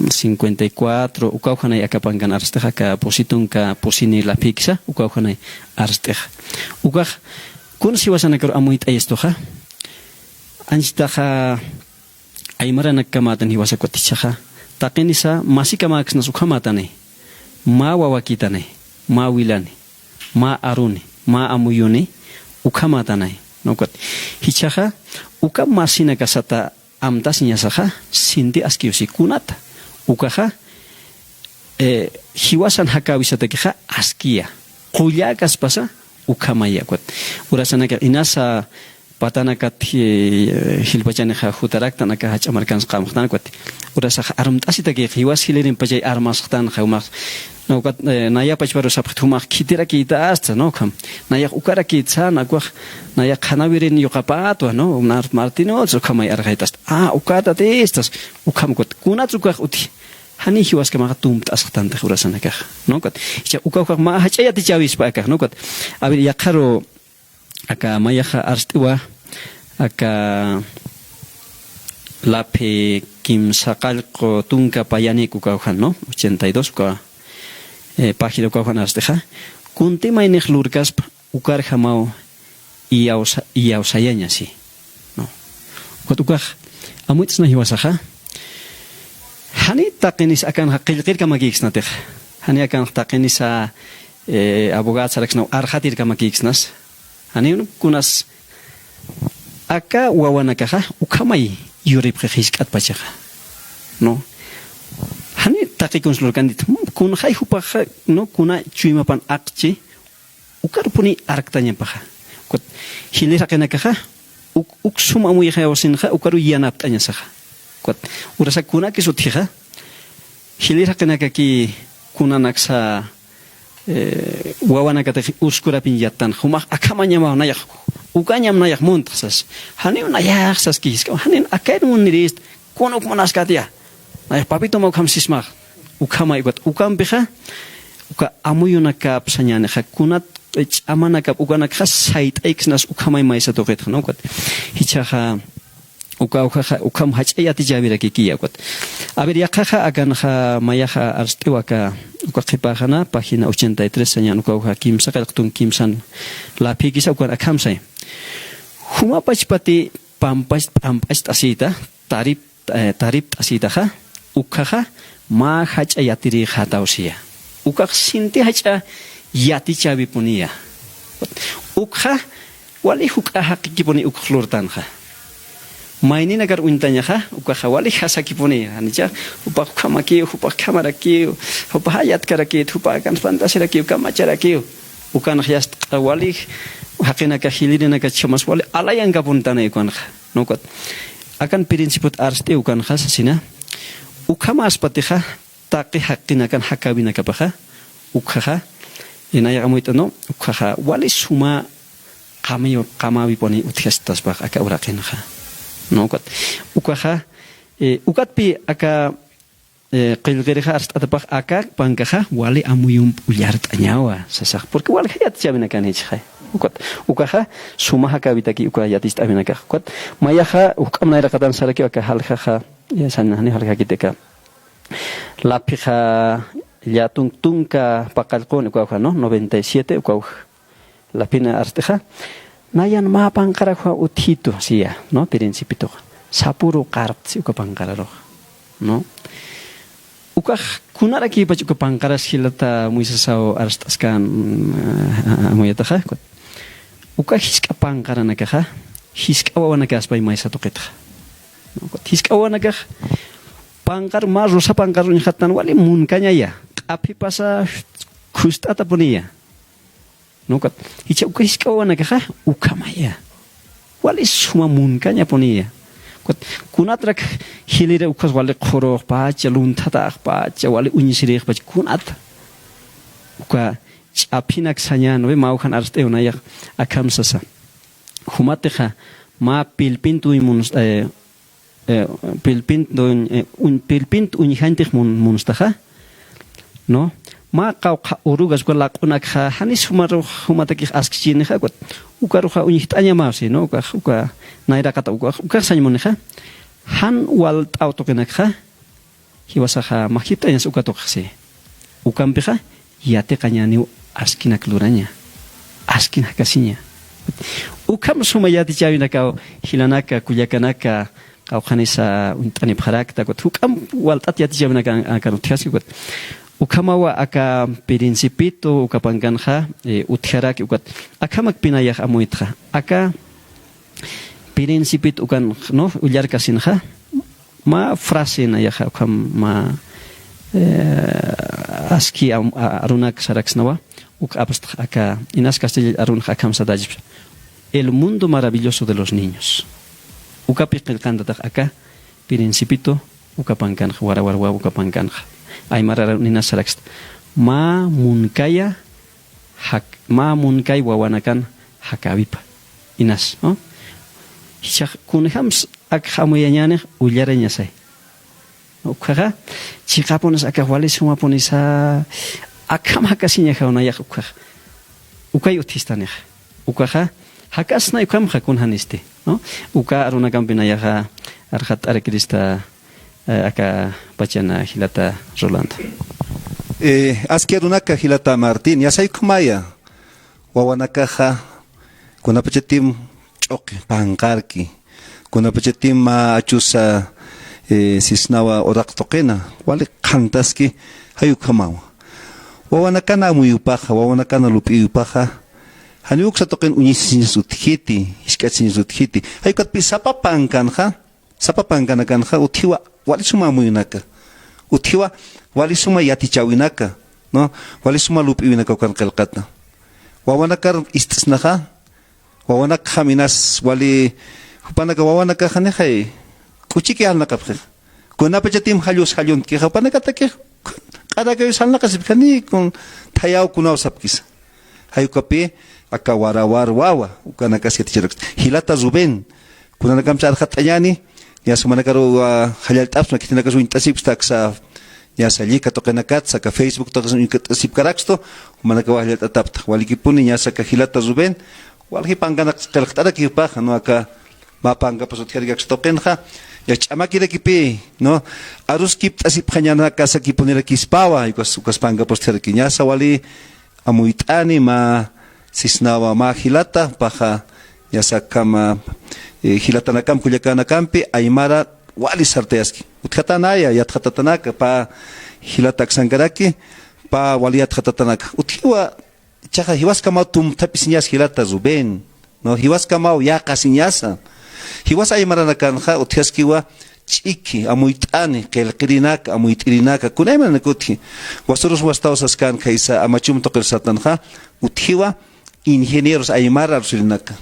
cincuenta y cuatro, ukawjanay aka pankan arst'ixa, aka pusi tunka pusini laphïksa, ukawjanay arst'ixa. Ukax, kuns jiwasanakaru amuyt'ayistuxa, anchitaxa, aymaranakkamätan jiwasax ukat jichhaxa, taqinisa masikamäksnas ukhamätanay, mä wawakïtanay, mä wilani, mä aruni, mä amuyuni, ukhamätanay, ¿no? Ukat jichhaxa, uka masinakasata amtasiñasaxa, sinti askiw si kunata, ukaxa, eh, jiwasan jakäwisatakixa askiya, qulläkaspasa, ukhamaya ukat. Urasanakax inasa, patanakat, eh, jilpachanixa jutaraktan aka jach'a markans qamxtan ukat. Urasax armt'asitakix jiwas jilïrimpachay armasxtanxa jumax. No, ukat, eh, naya pachparu sapxit jumax khitirakïtasta, ¿no? Ukham. Nayax ukarakïtsa, nayax qhanawirin yuqapatwa, ¿no? Nar Martinot, ukhamay arxayt'asta. Ah, ukatatistas. Ukham ukat. Kunats ukax utji. Janiy jiwaskamaxa tumpt'asxtantix urasanakax, ¿no? Ukat. Jichha ukax mä jach'a yatichäwispa akax, ¿no? Ukat. A ver, yaqharu aka mayaxa arst'iwa, aka laphi kimsa qallqu tunka payanik ukawjan, ¿no? Ochenta y dos uka, eh, página ukawjan arst'ixa. Kunti maynix lurkaspa ukarjamaw iyawsa-, iyawsayaña, sí, ¿no? Ukat ukax amuyt'sna jiwasaxa. Jani taqinis akanxa qillqirkamakïksnatix. Jani akanxa taqinisa, eh, abogad saraksnaw arxatirkamakïksnas. Janiw kunas aka wawanakaxa ukhamay yuripxi jisk'atpachaxa, ¿no? Jani taqi kuns lurkanit, kunxay jupaxa, ¿no? Kuna chuymapan aqchi, ukarupuni arktañapaxa. Ukat jilïr jaqinakaxa, uk, uk sum amuyxayawasinxa, ukaru yanapt'añasaxa. Ukat, urasa kunakis utjixa, jilïr jaqinakaki kunanaksa, eh, wawanakatix uskurapin yattan, jumax akhamañamaw nayax, ukañam nayax muntxsas. Janiw nayax saski jisk'aw, janiw akayr munirist, kun uk munaskatiya. Nayax papituma ukham sismax. Ukhamay ukat, ukampixa, uka amuyunakap sañänixa, kunat, eh, ch'amanakap ukanakxa sayt'ayksnas ukhamay maysa tuqitxa, ¿no? Ukat. Jichhaxa, Uka, ukaxa, ukham jach'a yatichäwirakikiya ukat. A ver, yaqhaxa akanxa mayaxa arst'iwa aka, uka qhipäxana, página ochenta y tres sañan, uka, uka kimsa qallqu tunka kimsan laphïkisa ukan akham say. Juma pachpati pampach-, p'amp'acht'asïta, tarip-, eh, taript'asïtaxa, ukhaxa, mä jach'a yatirïxätaw siya. Ukax sinti jach'a yatichäwipuniya. Ukxa, wali juk'a jaqikipuni ukx lurtanxa. Mayninakar uñtañaxa, ukaxa wali jasakipuni, janicha, jupax ukhamakiw, jupax ukhamarakiw, jupax jayatkarakit, jupax akan espantasirakï, kamacharakiw. Ukanx yasta wali jaqinaka jilïrinaka chhamas wali alayankapuntanay ukanxa. ¿No? Ukat. Akan principiot arst'i ukanxa sasina. Ukhamäspatixa, taqi jaqinakan jakäwinakapaxa, ukhaxa, eh, nayax amuyt'an, ¿no? Ukhaxa, wali suma qami-, qamäwipuni utjastaspax aka uraqinxa. ¿No? Ukat. Ukaxa, eh, ukatpï aka, eh, qillqirixa arst'atapax aka pankaxa, wali amuyump ullart'añawa, sasax. Porque wali yatichäwinakan jichxay. Ukat. Ukaxa, suma jakäwitaki uka yaticht'äwinakax. Ukat. Mayaxa, juk'amp nayraqatan sarakiw aka jaljaxa, ya, sañani jaljakiti aka. Laphixa llätunk tunka paqallquni ukawja, ¿no? Noventa y siete ukawja. Laphina arst'ixa. Nayan mä panqarakxa utjitu, siya, ¿no? Principituxa. Sapüru qarpt si uka panqararuxa, ¿no? Ukax kunarakïpach uka panqaras jilata Moisesaw arst'askan, eh, amuyataxa. Uka jisk'a panqaranakaxa, jisk'a wawanakäspay maysa tuqitxa. Jisk'a wawanakax panqar, mä rosa panqar uñxattan wali munkañaya. Q'aphipasa khust'atapuniya. ¿No? Ukat, jichha uka jisk'a wawanakaxa ukhamaya. Wali suma munkañapuniya. Ukat, kunatrak jilïri ukhas wali qhurüxpacha, lunthataxpacha, wali uñisirïxpacha, kunat. Uka ch'aphinak sañäni, ¿no ve? Mä ujan arst'iw nayax akham sasa. Jumatixa, mä pilpintu uñ muns-, eh, eh, pilpintu uñ-, eh, uñ-, pilpintu uñjantix mun-, munstaxa, ¿no? Mä qawqha urugas uka laq'unakxa, janis jumarux, jumatakix askchinixa, ukat, ukaruxa uñjt'añamaw si, ¿no? Ukax, uka nayraqata ukax, ukax sañ munixa, jan walt'aw tuqinakxa, jiwasaxa majipt'añas uka tuqix si. Ukampixa, yatiqañäniw askinak luraña. Askin jakasiña. Ukham suma yatichäwinakaw, jilanaka, kullakanaka, qawqhanisa uñt'anipxarakta, ukat juk'amp walt'at yatichäwinaka an-, akan utjaski, ukat. Ukhamawa aka Principito, uka pankanxa, eh, utjaraki, ukat. Akhamakpi nayax amuytxa. Aka Principito ukan, ¿no? Ullarkasinxa, mä frase nayaxa, ukham mä, eh, aski am-, a-, arunak saraksnawa, uk apstx aka, inas castilla arunx akham satachipsa. El mundo maravilloso de los niños. Ukapi qillqantatax aka, Principito, uka pankanxa, warawar wawa uka pankanxa. Aymara arun inas saraksta. Mä munkaya, jak-, mä munkay wawanakan jakäwipa. Inas, ¿no? Jichhax kunjams akx amuyañänix ullarañasay. Ukhaxa, chiqapunis akax wali sumapunisa, akham jakasiñaxaw nayax ukhax. Ukay utjistanixa. Ukaxa, jakasnay ukhamxa kunjanisti, ¿no? Uka arunakampi nayaxa, arxat'arakirista, eh, aka pachana jilata Rolando. Eh, aski arunaka jilata Martín, yasay ukhamaya, wawanakaxa, kunapachatim ch'uqi panqarki, kunapachatim mä achusa, eh, sisnawa uraq tuqina, wali qhantaski, jay ukhamawa. Wawanakana amuyupaxa, wawanakana lup'iyupaxa, janiw uksa tuqin uñisiñas utjiti, jisk'achasiñas utjiti. Jay ukatpï sapa pankanxa, sapa pankanakanxa utjiwa wali suma amuyunaka. Utjiwa wali suma yatichäwinaka, ¿no? Wali suma lup'iwinaka ukan qillqata. Wawanakar ist'snaxa, wawanakjam inas wali jupanaka wawanakax janixay k'uchiki jalnaqapxixa. Kunapachatim jallus jalluntkixa, jupanakatakix q'arakayus jalnaqasipxani kun thayaw kunaw sapkisa. Jay ukapï aka warawar wawa, ukanakas yaticharaksta. Jilata Rubén, kunanakamsa arxat'añäni, niya jumanakaru, ah, jallallt'apxsma, khitinakas uñt'asipksta aksa, niya llika tuqinakatsa, aka Facebook tuqis uñt'asipkarakstu, jumanakawa jallallt'atapxta. Walikipuni, niya aka jilata Rubén, walji pankanak qillqt'araki jupaxa, ¿no? Aka mä pankapas utjaraki aksa tuqinxa, niya ch'amakirakipï, ¿no? Aruskipt'asipxañanakasakipunirakispawa, ukas, ukas pankapas utjaraki. Niya wali amuyt'ani mä sisnawa mä jilata, paxa, niya akham, eh, jilatanakam kullakanakampi, aymara wali sartayaski. Utjatanaya, yatxatatanaka, pä jilata aksankaraki, pä wali yatxatatanaka. Utjiwa, jichhaxa jiwaskamaw tumthapisiñas jilata Rubén, ¿no? Jiwaskamaw yäqasiñasa. Jiwas aymaranakanxa utjaskiwa ch'iki, amuyt'ani, qillqirinaka, amuyt'irinaka, kunaymananaka utji. Wasürus wastaw saskänkaysa, amachum tuqir sartanxa, utjiwa ingenieros aymara arusirinaka.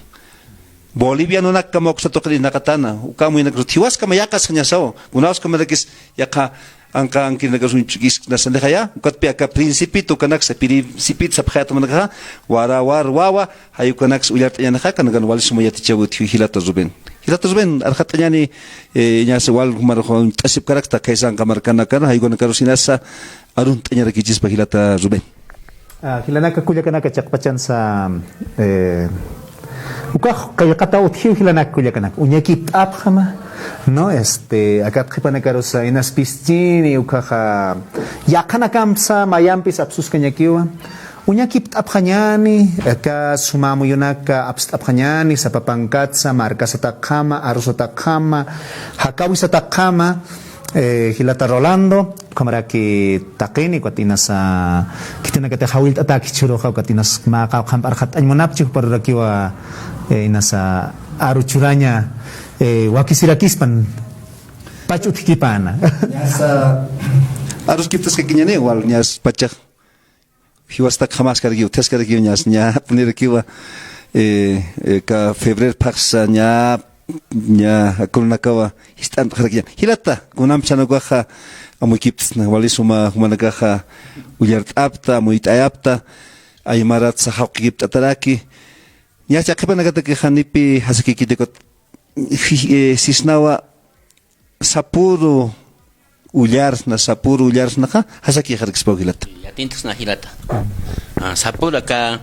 Bolivianonakjamaw uksa tuqir irnaqatäna, uka amuyanakas utji, jiwaskama yäqasxañasaw, kunawskamarakis yaqha anqa ankirinakas uñch'ukisknasanixa ya, ukatpï aka Principito ukanaksa, Principito sapxayät jumanakaxa, warawar wawa, jay ukanaksa ullart'añänixa, kanakan wali suma yatichäwi utji jilata Rubén. Jilata Rubén, arxat'añäni, eh, niya wal jumarux uñt'asipkarakta, khaysa anqa markanakana, jay ukanakarus inasa, arunt'añarakichispa jilata Rubén. Ah, jilanaka kullakanaka chiqpachansa, eh, ukax qillqataw utjiw jilanaka kullakanaka. Uñakipt'apxama, No, este, akat qhipanakarusa inas pischini ukaxa yaqhanakampsa mayampis apsuskañakiwa. Uñakipt'apxañani, aka suma amuyunaka apst'apxañani, sapa pankatsa, markasatakxama, arusatakxama, jakawisatakxama, eh, jilata Rolando, ukhamaraki taqini, ukat inasa, khitinakati jawillt'ataki churuxa, ukat inas mä qawqhamp'arxat'añ munapchi, juparurakiwa, eh, inasa aru churaña, eh, wakisirakispan, pach utjkipana. Ñasa, aruskiptaskakiñani, wal, ñas pachax. Jiwasatakjamaskarakiw, utjaskarakiw, ñas, ña, punirakiwa, eh, eh, ka febrero phaxsa, ña, ña, akurunakawa, jist'ant'xarakiña. Jilata, kunamp chhana ukaxa, amuykiptsna, wali suma, jumanakaxa, ullart'apta, amuyt'ayapta, aymaratsa jawqikipt'ataraki. Ña, chaqhipanakataki janipi, jasakikiti ukat, ji-, eh, sisnawa, sapüru ullarsna, sapüru ullarsnaxa, jasakixarakispaw jilata. Yatintxsna jilata. Ah, sapüru aka,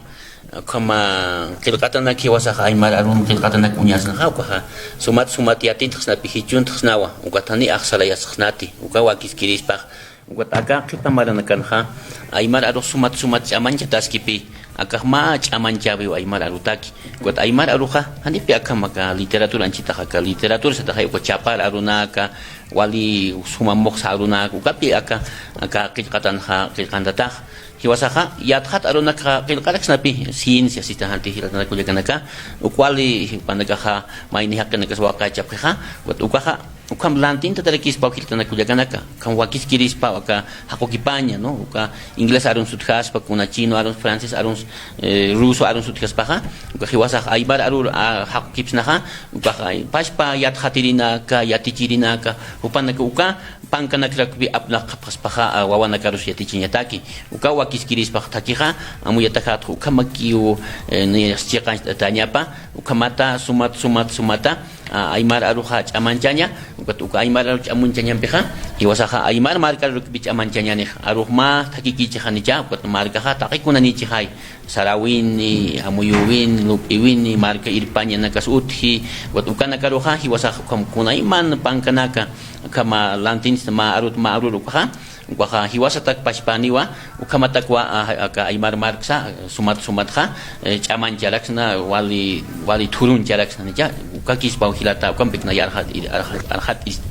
ukhama qillqatanak jiwasax aymar arun qillqatanak uñasnaxa, ukaxa sumat, sumat yatintxsnapi jichuntxsnawa, ukat jani axsarayasxsnati, uka wakiskirispax, ukat aka qhipa maranakanxa, aymar arux sumat, sumat ch'amañchataskipi, akax mä ch'amañchäwiw aymar arutaki. Ukat aymar aruxa, janipi akham aka literatura anchitaxa, aka literatura sataxa, uka chapar arunaka, wali suma muxsa arunaka, ukapi aka, aka qillqatanxa, qillqantatax. Jiwasaxa, yatxat arunakxa, qillqaraksnapi, ciencia, sista janti jilatanak kullakanaka, uk wali, jupanakaxa, mayni jaqinakas waqachapxixa, ukat ukaxa, ukham lantintatarakispaw jilatanak kullakanaka, ukham wakiskirispaw aka jaqukipaña, ¿no? Uka inglés arun sutjaspa, kuna chino arun, francés arun, eh, ruso arun sutjaspaxa, uka jiwasax aymar arur, a, jaqukipsnaxa, ukax ay, pachpa yatxatirinaka, yatichirinaka, jupanaka uka pankanakrakpi apnaqapxaspaxa, a, wawanakarus yatichiñataki, uka wakiskirispax thakixa, amuyataxatx ukhamakiw, eh, ni chiqanchtañapa, ukhamata, sumat, sumat, sumata, a, aymar aruxa ch'amanchaña, ukat uka aymar aru ch'amanchañampixa, jiwasaxa aymar markar urukpi ch'amanchañanix, arux mä thakikichixanicha, ukat markaxa taqikunanichixay, sarawini, amuyuwini, lup'iwini, marka irpañanakas utji, ukat ukanakaruxa, jiwasax ukham kunayman pankanaka, ukhama lantinchis mä arut mä arur ukaxa, ukaxa jiwasatak pachpäniwa, ukhamatakwa, a, aka aymar marksa, sumat, sumatxa, eh, ch'amancharaksna, wali, wali thuruncharaksna, nicha, ukakispaw jilata, ukampikna yarxat, arxat, arxat ist.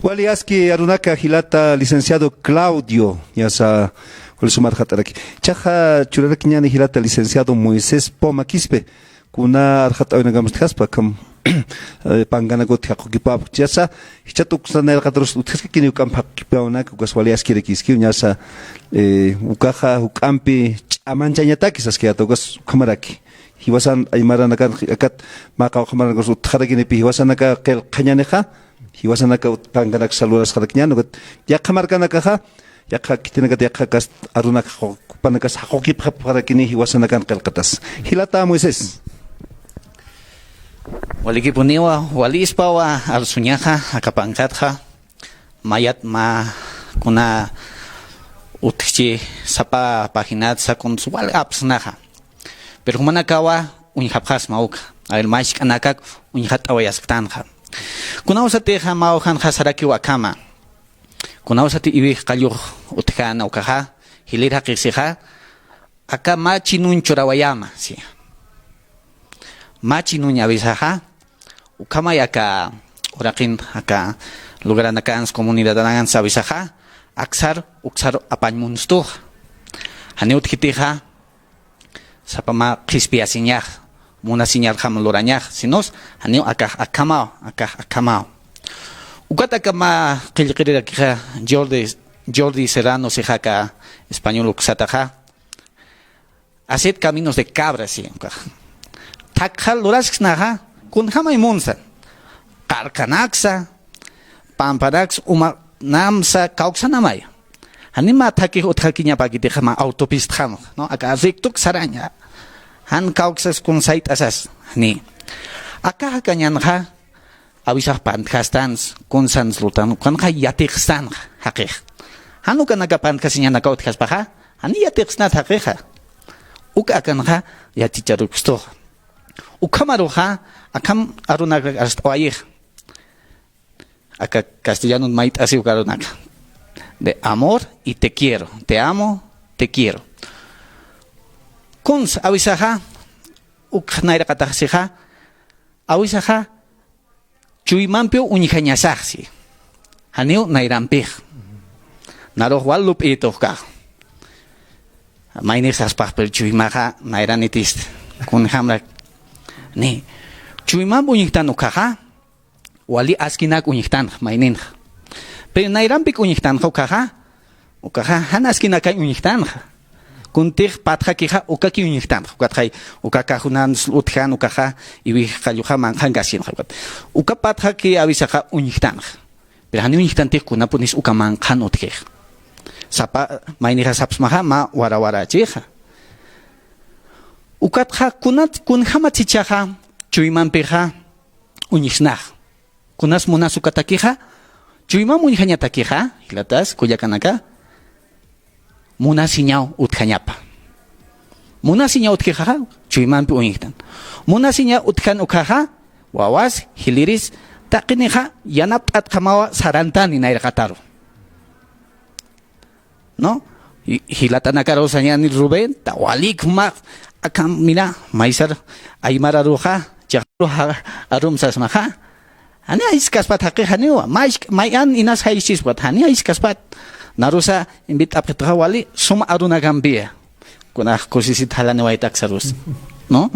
Wali aski arunaka jilata licenciado Claudio, ñasa, wali sumarxataraki. Chaxa churarakiñani jilata licenciado Moisés Poma Quispe. Kuna arxat'awinakampis utjaspa, akham, eh, pankanakut jaqukipapxchasa, jichhat uksa nayraqatarus utjaskakini juk'amp jaqukipäwinaka, ukas wali askirakiskiw, ñasa, eh, ukaxa juk'ampi ch'amanchañataki saskayäta, ukas ukhamaraki. Jiwasan aymaranakan, akat mä qawqha maranakarus utjarakinipi, jiwasanaka qillqañanixa, jiwasanaka ut-, pankanaksa lurasxarakiñäni, ukat yaqha markanakaxa, yaqha khitinakat yaqha kast arunak jaqu-, jupanakas jaqukipxapxarakini jiwasanakan qillqatas. Jilata Moisés. Walikipuniwa, walispawa arsuñaxa, aka pankatxa, mayat mä kuna utjchi sapa paginat sakuns wali apsnaxa. Pero jumanakawa uñjapxasma uka, a ver, machk'anakak uñjat'awayasktanxa. Kunawsatixa mä ujanxa sarakiw akhama. Kunawsati iwij qallux utjäna ukaxa, jilïr jaqix sixa, aka mä chinuñ churawayäma, si. Mä chinuñ awisaxa, ukhamay aka uraqin, aka lugaranakans, comunidadanakans awisaxa, aksar, uksar apañ munstuxa. Janiw utjkitixa, sapa mä qhispiyasiñax, munasiñarjam lurañax, sinos, janiw akax akhamaw, akax akhamaw. Ukat aka mä qillqirirakixa Jordi, Jordi Serrano sixa aka español uksataxa, haced caminos de cabra, si, ukax. Thakxa lurasksnaxa, kunjamay munsa. Qarqanaksa, pampanaksa, umanamsa, kawksanamay. Jani mä thakix utjakiñapäkitixa mä autopistjam, ¿no? Aka rectok saraña. Jan kawksas kun sayt'asas, jani. Aka jakañanxa, awisax pantjastans, kunsans lutan, ukanxa yatiqstanxa, jaqix. Jan ukanaka pantjasiñanaka utjaspaxa, jani yatiqsnat jaqixa. Uk akanxa, yaticharukistuxa. Ukhamaruxa, akham arunakrak arst'awayix. Aka castellanun mayt'asiw karunaka. De amor y te quiero. Te amo, te quiero. Kuns awisaxa, uk nayraqataxsixa, awisaxa, chuymampiw uñjañasaxsi. Janiw nayrampix. Narux wal lup'ïtux kax. Maynix saspax, pero chuymaxa nayranitist. Kunjamrak. Ni, chuymamp uñjtan ukaxa, wali askinak uñjtanxa, mayninxa. Pero nayrampik uñjtanxa ukaxa, ukaxa jan askinakay uñjtanxa. Kuntix patxakixa ukaki uñjtanxa. Ukatxay, uka cajonan utjan ukaxa, iwij qalluxa manqhankasinxa. Ukat, uka patxaki awisaxa uñjtanxa. Pero jani uñjtantix kunapunis uka manqhan utjix. Sapa, maynixa sapsmaxa mä warawarachïxa. Ukatxa kunat, kunjamat jichhaxa, chuymampixa, uñjsnax. Kunas munas ukatakixa, chuymamp uñjañatakixa, jilatas, kullakanaka, munasiñaw utjañapa. Munasiñaw utjixa, chuymampi uñjtan. Munasiñaw utjan ukaxa, wawas, jiliris, taqinixa, yanapt'atjamawa sarantani nayraqataru. ¿No? Y, jilatanakaru sañani Rubén, ta walik jumax, akham, mira, maysar, aymararuxa, chaxaruxa, arum sasmaxa. Jani ayskaspat jaqix janiwa, may, may an inas jayschispat, jani ayskaspat. Narusa, invit'apxituxa wali, suma arunakampiya. Kunax kusisit jalaniwaytaksarusa. ¿No?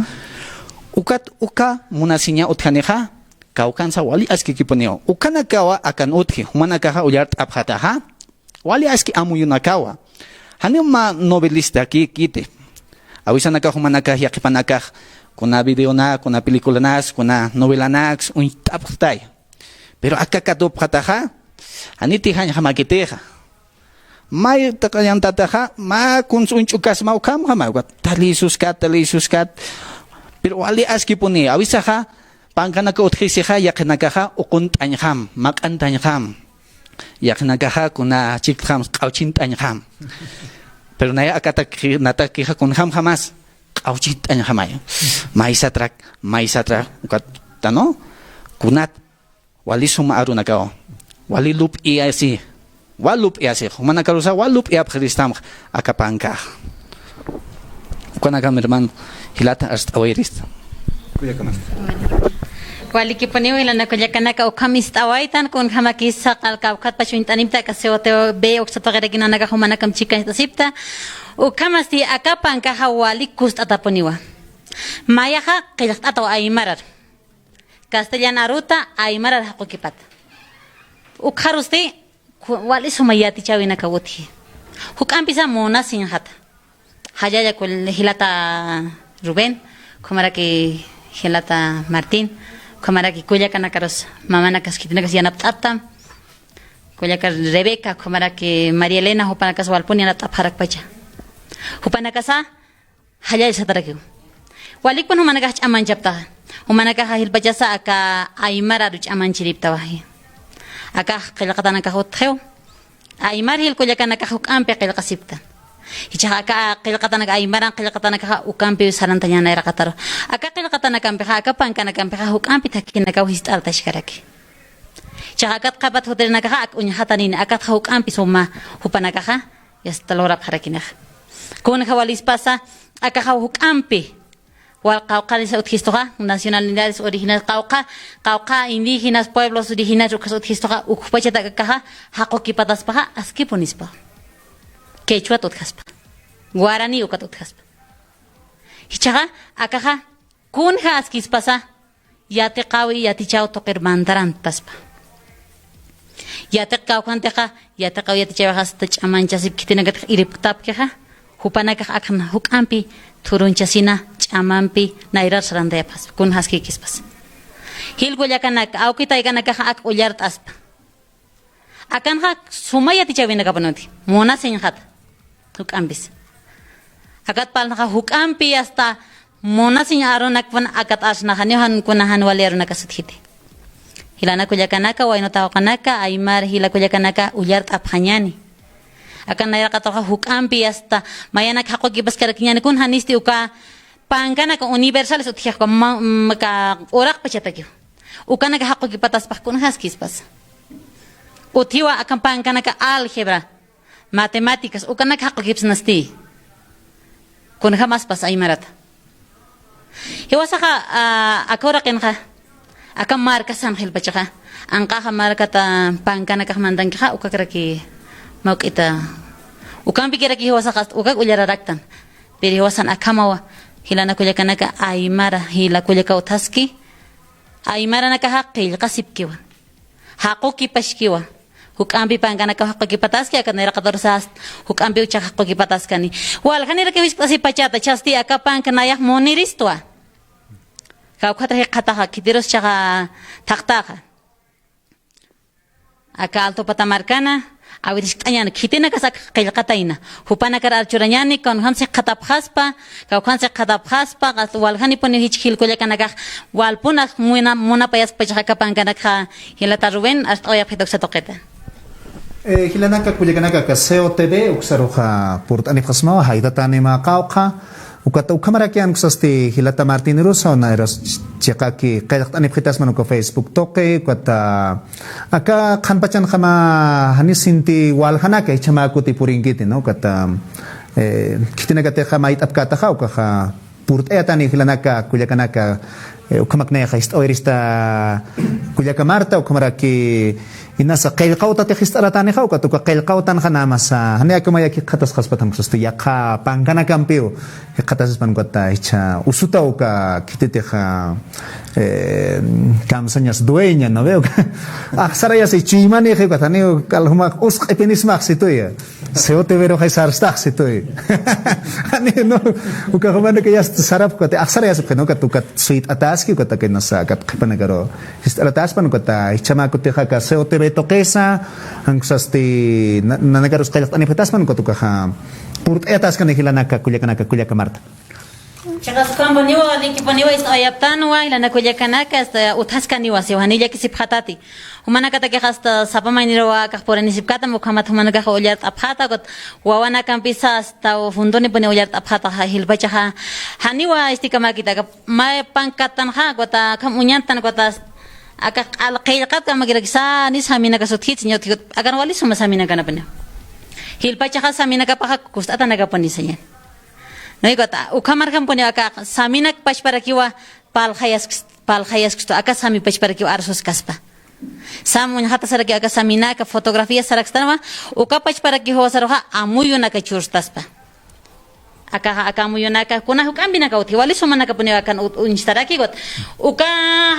Ukat, uka, munasiña utjanixa, kawkansa wali askikipuniwa. Ukanakawa, akan utji, jumanakaxa, ullart'apxataxa. Wali aski amuyunakawa. Janiw mä novelistakïkiti. Awisanakax jumanakax yaqhipanakax kuna videonak, kuna películanas, kuna novelanaks uñt'apxtay. Pero aka katupxataxa, janiti jañjamakitixa. May taqayantataxa, mä kuns uñch'ukasma ukhamjama, ukat, talisuskat, talisuskat. Pero wali askipuni, awisaxa, pankanaka utjisixa, yaqhinakaxa, uqunt'añjam, maq'ant'añjam. Yaqhinakaxa kuna chiktxam q'awchint'añjam. Pero naya akatak, natakixa kunjamjamas q'awchint'añjamay. Maysatrak, maysatrak, ukat, ¿no? Kunat, wali suma arunakaw. Wali lup'iyasi. Wal lup'iyasi. Jumanakarusa wal lup'iyapxiristamx aka pankax. Ukanakam hermano, jilata arst'awayirista. Kullakanaka. Walikipuniw jilanaka kullakanaka ukham ist'awaytan, kunjamakisa qallqa ukhatpach uñt'anipta aka C O T B uksatuqirakinanaka jumanakamp chikañt'asipta. Ukhamasti aka pankaxa wali kust'atapuniwa. Mayaxa qillqt'ataw aymarar. Castellan aruta aymarar jaqukipat. Ukxarusti, ku-, wali suma yatichäwinakaw utji. Juk'ampisa munasiñxata. Jallalla kul-, jilata Rubén, ukhamaraki jilata Martín, ukhamaraki kullakanakarus, mamanakas khitinakas yanapt'aptam. Kullaka Rebeca, ukhamaraki María Elena, jupanakas walpun yanapt'apxarakpacha. Jupanakasa, jallalla satarakiw. Walikpun jumanakax ch'amanchaptaxa. Jumanakaxa jilpachasa aka aymararu ch'amanchiriptawa. Akax qillqatanakax utjiw. Aymar jil kullakanakax juk'ampi qillqasiptan. Jichhax aka qillqatanak aymaran qillqatanakaxa ukampiw sarantañan nayraqataru. Aka qillqatanakampixa, aka pankanakampixa juk'ampi thakhinakaw jist'artashkaraki. Jichhax akat qhapat jutirinakaxa ak uñjatanini, akatxa juk'ampi suma jupanakaxa, yasta lograpxarakinax. Kunja walispasa, akaxa juk'ampi. Wal qawqharis utjistuxa, nacionalidades originales, qawqha, qawqha indígenas, pueblos originarios ukas utjistuxa, ukpachatak akaxa, jaqukipataspaxa, askipunispa. Quechuat utjaspa. Guaraní ukat utjaspa. Jichhaxa, akaxa, kunja askispasa, yatiqawi yatichaw tuqir mantarantpaspa. Yatiq kawkhantixa, yatiqaw yatichawix asta ch'amanchasip khitinakatix irptapkixa, jupanakax akxan juk'ampi thurunchasina ch'amampi nayrar sarantayapxaspa, kun jaskikispas. Jil kullakanaka, awki taykanakaxa ak ullart'aspa. Akanxa suma yatichäwinakapunti, munasiñxat, juk'ampis. Akat parlnaxa juk'ampi asta munasiñ arunakpun akat arsnaxa, niw jan kuna jan wali arunakas utjiti. Jilanak kullakanaka, wayna tawaqanaka, aymar jila kullakanaka, ullart'apxañani. Akan nayraqataxa juk'ampi asta mayanak jaqukipaskarakiñani, kun janisti uka pankanaka universales utjixka ma-, maka uraqpachatakiw. Ukanaka jaqukipataspax kun jaskispas. utjiwa akham pankanaka álgebra, matemáticas, ukanak jaqukipsnasti. Kunjamaspas aymarata. Jiwasaxa, a, aka uraqinxa, aka markasan jilpachaxa, anqaxa markata pankanakax mandankixa, ukakraki mawk'ita. Ukampikiraki jiwasaxa, ukak ullararaktan. Pero jiwasan akhamawa, jilanak kullakanaka, aymara, jila kullakaw utjaski, aymaranakaxa qillqasipkiwa. Jaqukipashkiwa. Juk'ampi pankanakaw jaqukipataski, aka nayraqatarus juk'ampi uchax jaqukipataskani. Waljaniraki jiskt'asipachata, chasti aka panka nayax muniristwa. Kawkhatar jikxataxa, khitirus chaxa thaqtaxa. Aka Alto Pata markana, awir jiskt'añäni, khitinakas ak qillqatayna. Jupanakar archurañäni, kawkhans jikxatapxaspa, kawkhans jikxatapxaspa, qas waljanipuniw jichha jil kullakanakax, walpunax muna-, munapayaskpachax aka pankanakxa, jilata Rubén, arst'awayapxita uksa tuqita. Eh, jilanaka kullakanaka, aka C O T V, uksaruxa purt'anipxasmawa, jaytatäni mä qawqha, ukat ukhamarakiw ankasti jilata Martín Russo, nayrus ch-, chiqaki qillqt'anipxitasman uka Facebook tuqi, ukat, ah, aka qhanpachanxama janis sinti waljanaka jichha mä kuti purinkiti, ¿no? Ukat, ah, eh, khitinakatixa mayt'apkätaxa, ukaxa purt'ayatäni jilanaka, kullakanaka, eh, ukhamak nayaxa jiskt'awirista kullaka Marta, ukhamaraki inasa qillqawtatix jiskt'aratänixa, ukat uka qillqawtanxa nada más, ah, jani aka mayaki jikxatasxaspat, ankasti yaqha pankanakampiw jikxatasispan ukat, ah, jichha usutaw uka khititixa, eh, kamsañas dueña, ¿no ve? Uka axsarayasi chuymanix, ukat janiw kal jumax usq'ipinismax situya. C O T V ruxay sarstax situy. Jani, no, uka jumanaka yast sarapxkati, axsarayasipxi, ¿no? Ukat, ukat suyt'ataski, ukat aka inasa, ukat qhipanakaru jiskt'arataspan, ukat, ah, jichha mä kutixa aka C O T V tuqisa, ankasti na-, nanakarus qillqt'anipxitaspan, ukat ukaxa purt'ayataskani jilanaka, kullakanaka, kullaka Marta. Chiqas ukhampuniwa, walikipuniwa, ist'awayaptanwa, jilanaka kullakanaka, hasta utjaskaniwa, siwa jani llakisipxatati. Jumanakatakix hasta sapa mayniruwa akax purinisipkätam, ukhamat jumanakax ullart'apxäta, ukat wawanakampisa hasta fundunipuni ullart'apxäta, jilpachaxa. Janiwa ist'ikamäkiti, aka mä pankatanxa, ukat akham uñantan, ukat aka q'al qillqatkamakiraki, sanis saminakas utjitsi, ña utjikut, akan wali suma saminakanapuniwa. Jilpachaxa saminakapaxa kust'atanakapuni sañäni. No, ukat, ukhamarjampuniw aka saminak pachparakiwa parlxayasks-, parlxayaskstu, aka sami pachparakiw arsuskaspa. Sam uñxatasarakiw aka saminaka, fotografía sarakstanwa, uka pachparakiw jiwasaruxa amuyunaka churastaspa. Akaxa, aka amuyunaka, kuna juk'ampinaka utji, wali sumanakapuniw akan ut-, uñstaraki, ukat uka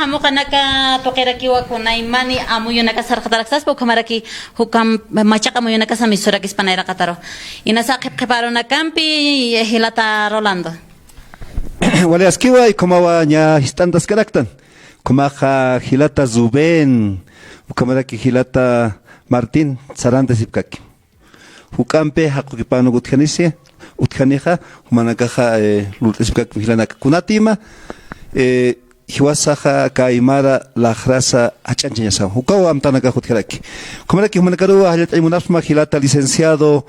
jamuqanaka tuqirakiwa kunaymani amuyunaka sarxataraksaspa, ukhamaraki juk'amp machaq amuyunaka sami surakispa nayraqataru. Inasa qhip qhip arunakampi, jilata Rolando. Wali askiwa, ukhamawa ña jist'antaskaraktan. Ukhamaxa jilata Rubén, ukhamaraki jilata Martín, sarantasipkaki. Juk'ampi jaqukipänuk utjanisi, utjanixa, jumanakaxa, eh, lurt'asipkaki jilanaka. Kunatima, eh, jiwasaxa aka aymara laxrasa jach'añchañasawa. Ukaw amtanakax utjaraki. Ukhamaraki jumanakaruw jallallt'añ munapxsma jilata licenciado,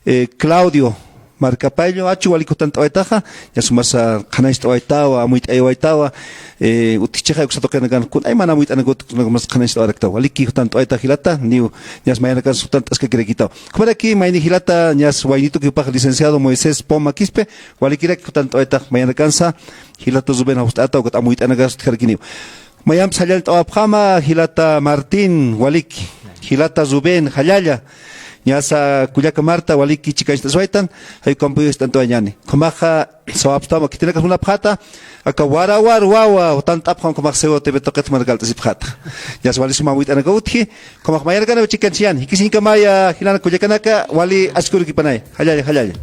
eh, Claudio Marcapaillo, achu walik jutant'awaytaxa, ña sumasa qhanañcht'awaytawa, amuyt'aywaytawa, eh, utjichixay uksa tuqinakan, kunayman amuyt'anakut, kunayman qhanañcht'awaraktawa. Waliki jutant'awayta jilata, niw, ñas mayanakan jutant'askakirakitawa. Ukhamaraki mayni jilata, ñas waynituki jupax licenciado Moisés Poma Quispe, walikiraki jutant'awaytax mayanakansa, jilata Rubén jawst'ata, ukat amuyt'anakas utjarakiniw. Mayamps jallallt'awapxäma, jilata Martín, waliki. Jilata Rubén, jallalla. Ñasa kullaka Marta, waliki chikañcht'aswaytan, jay ukampiw jist'ant'awayañäni. Ukhamaxa, sawapstama, khitinakas munapxäta, aka Warawar wawa, jutant'apxam, ukhamax C O T V tuqit jumanaka alt'asipxäta. Ñasa wali suma amuyt'anaka utji, ukhamax mayanakanwa chikañchañäni. Jikisiñkamaya, jilanaka kullakanaka, wali askirukipanayi. Jallalla, jallalla.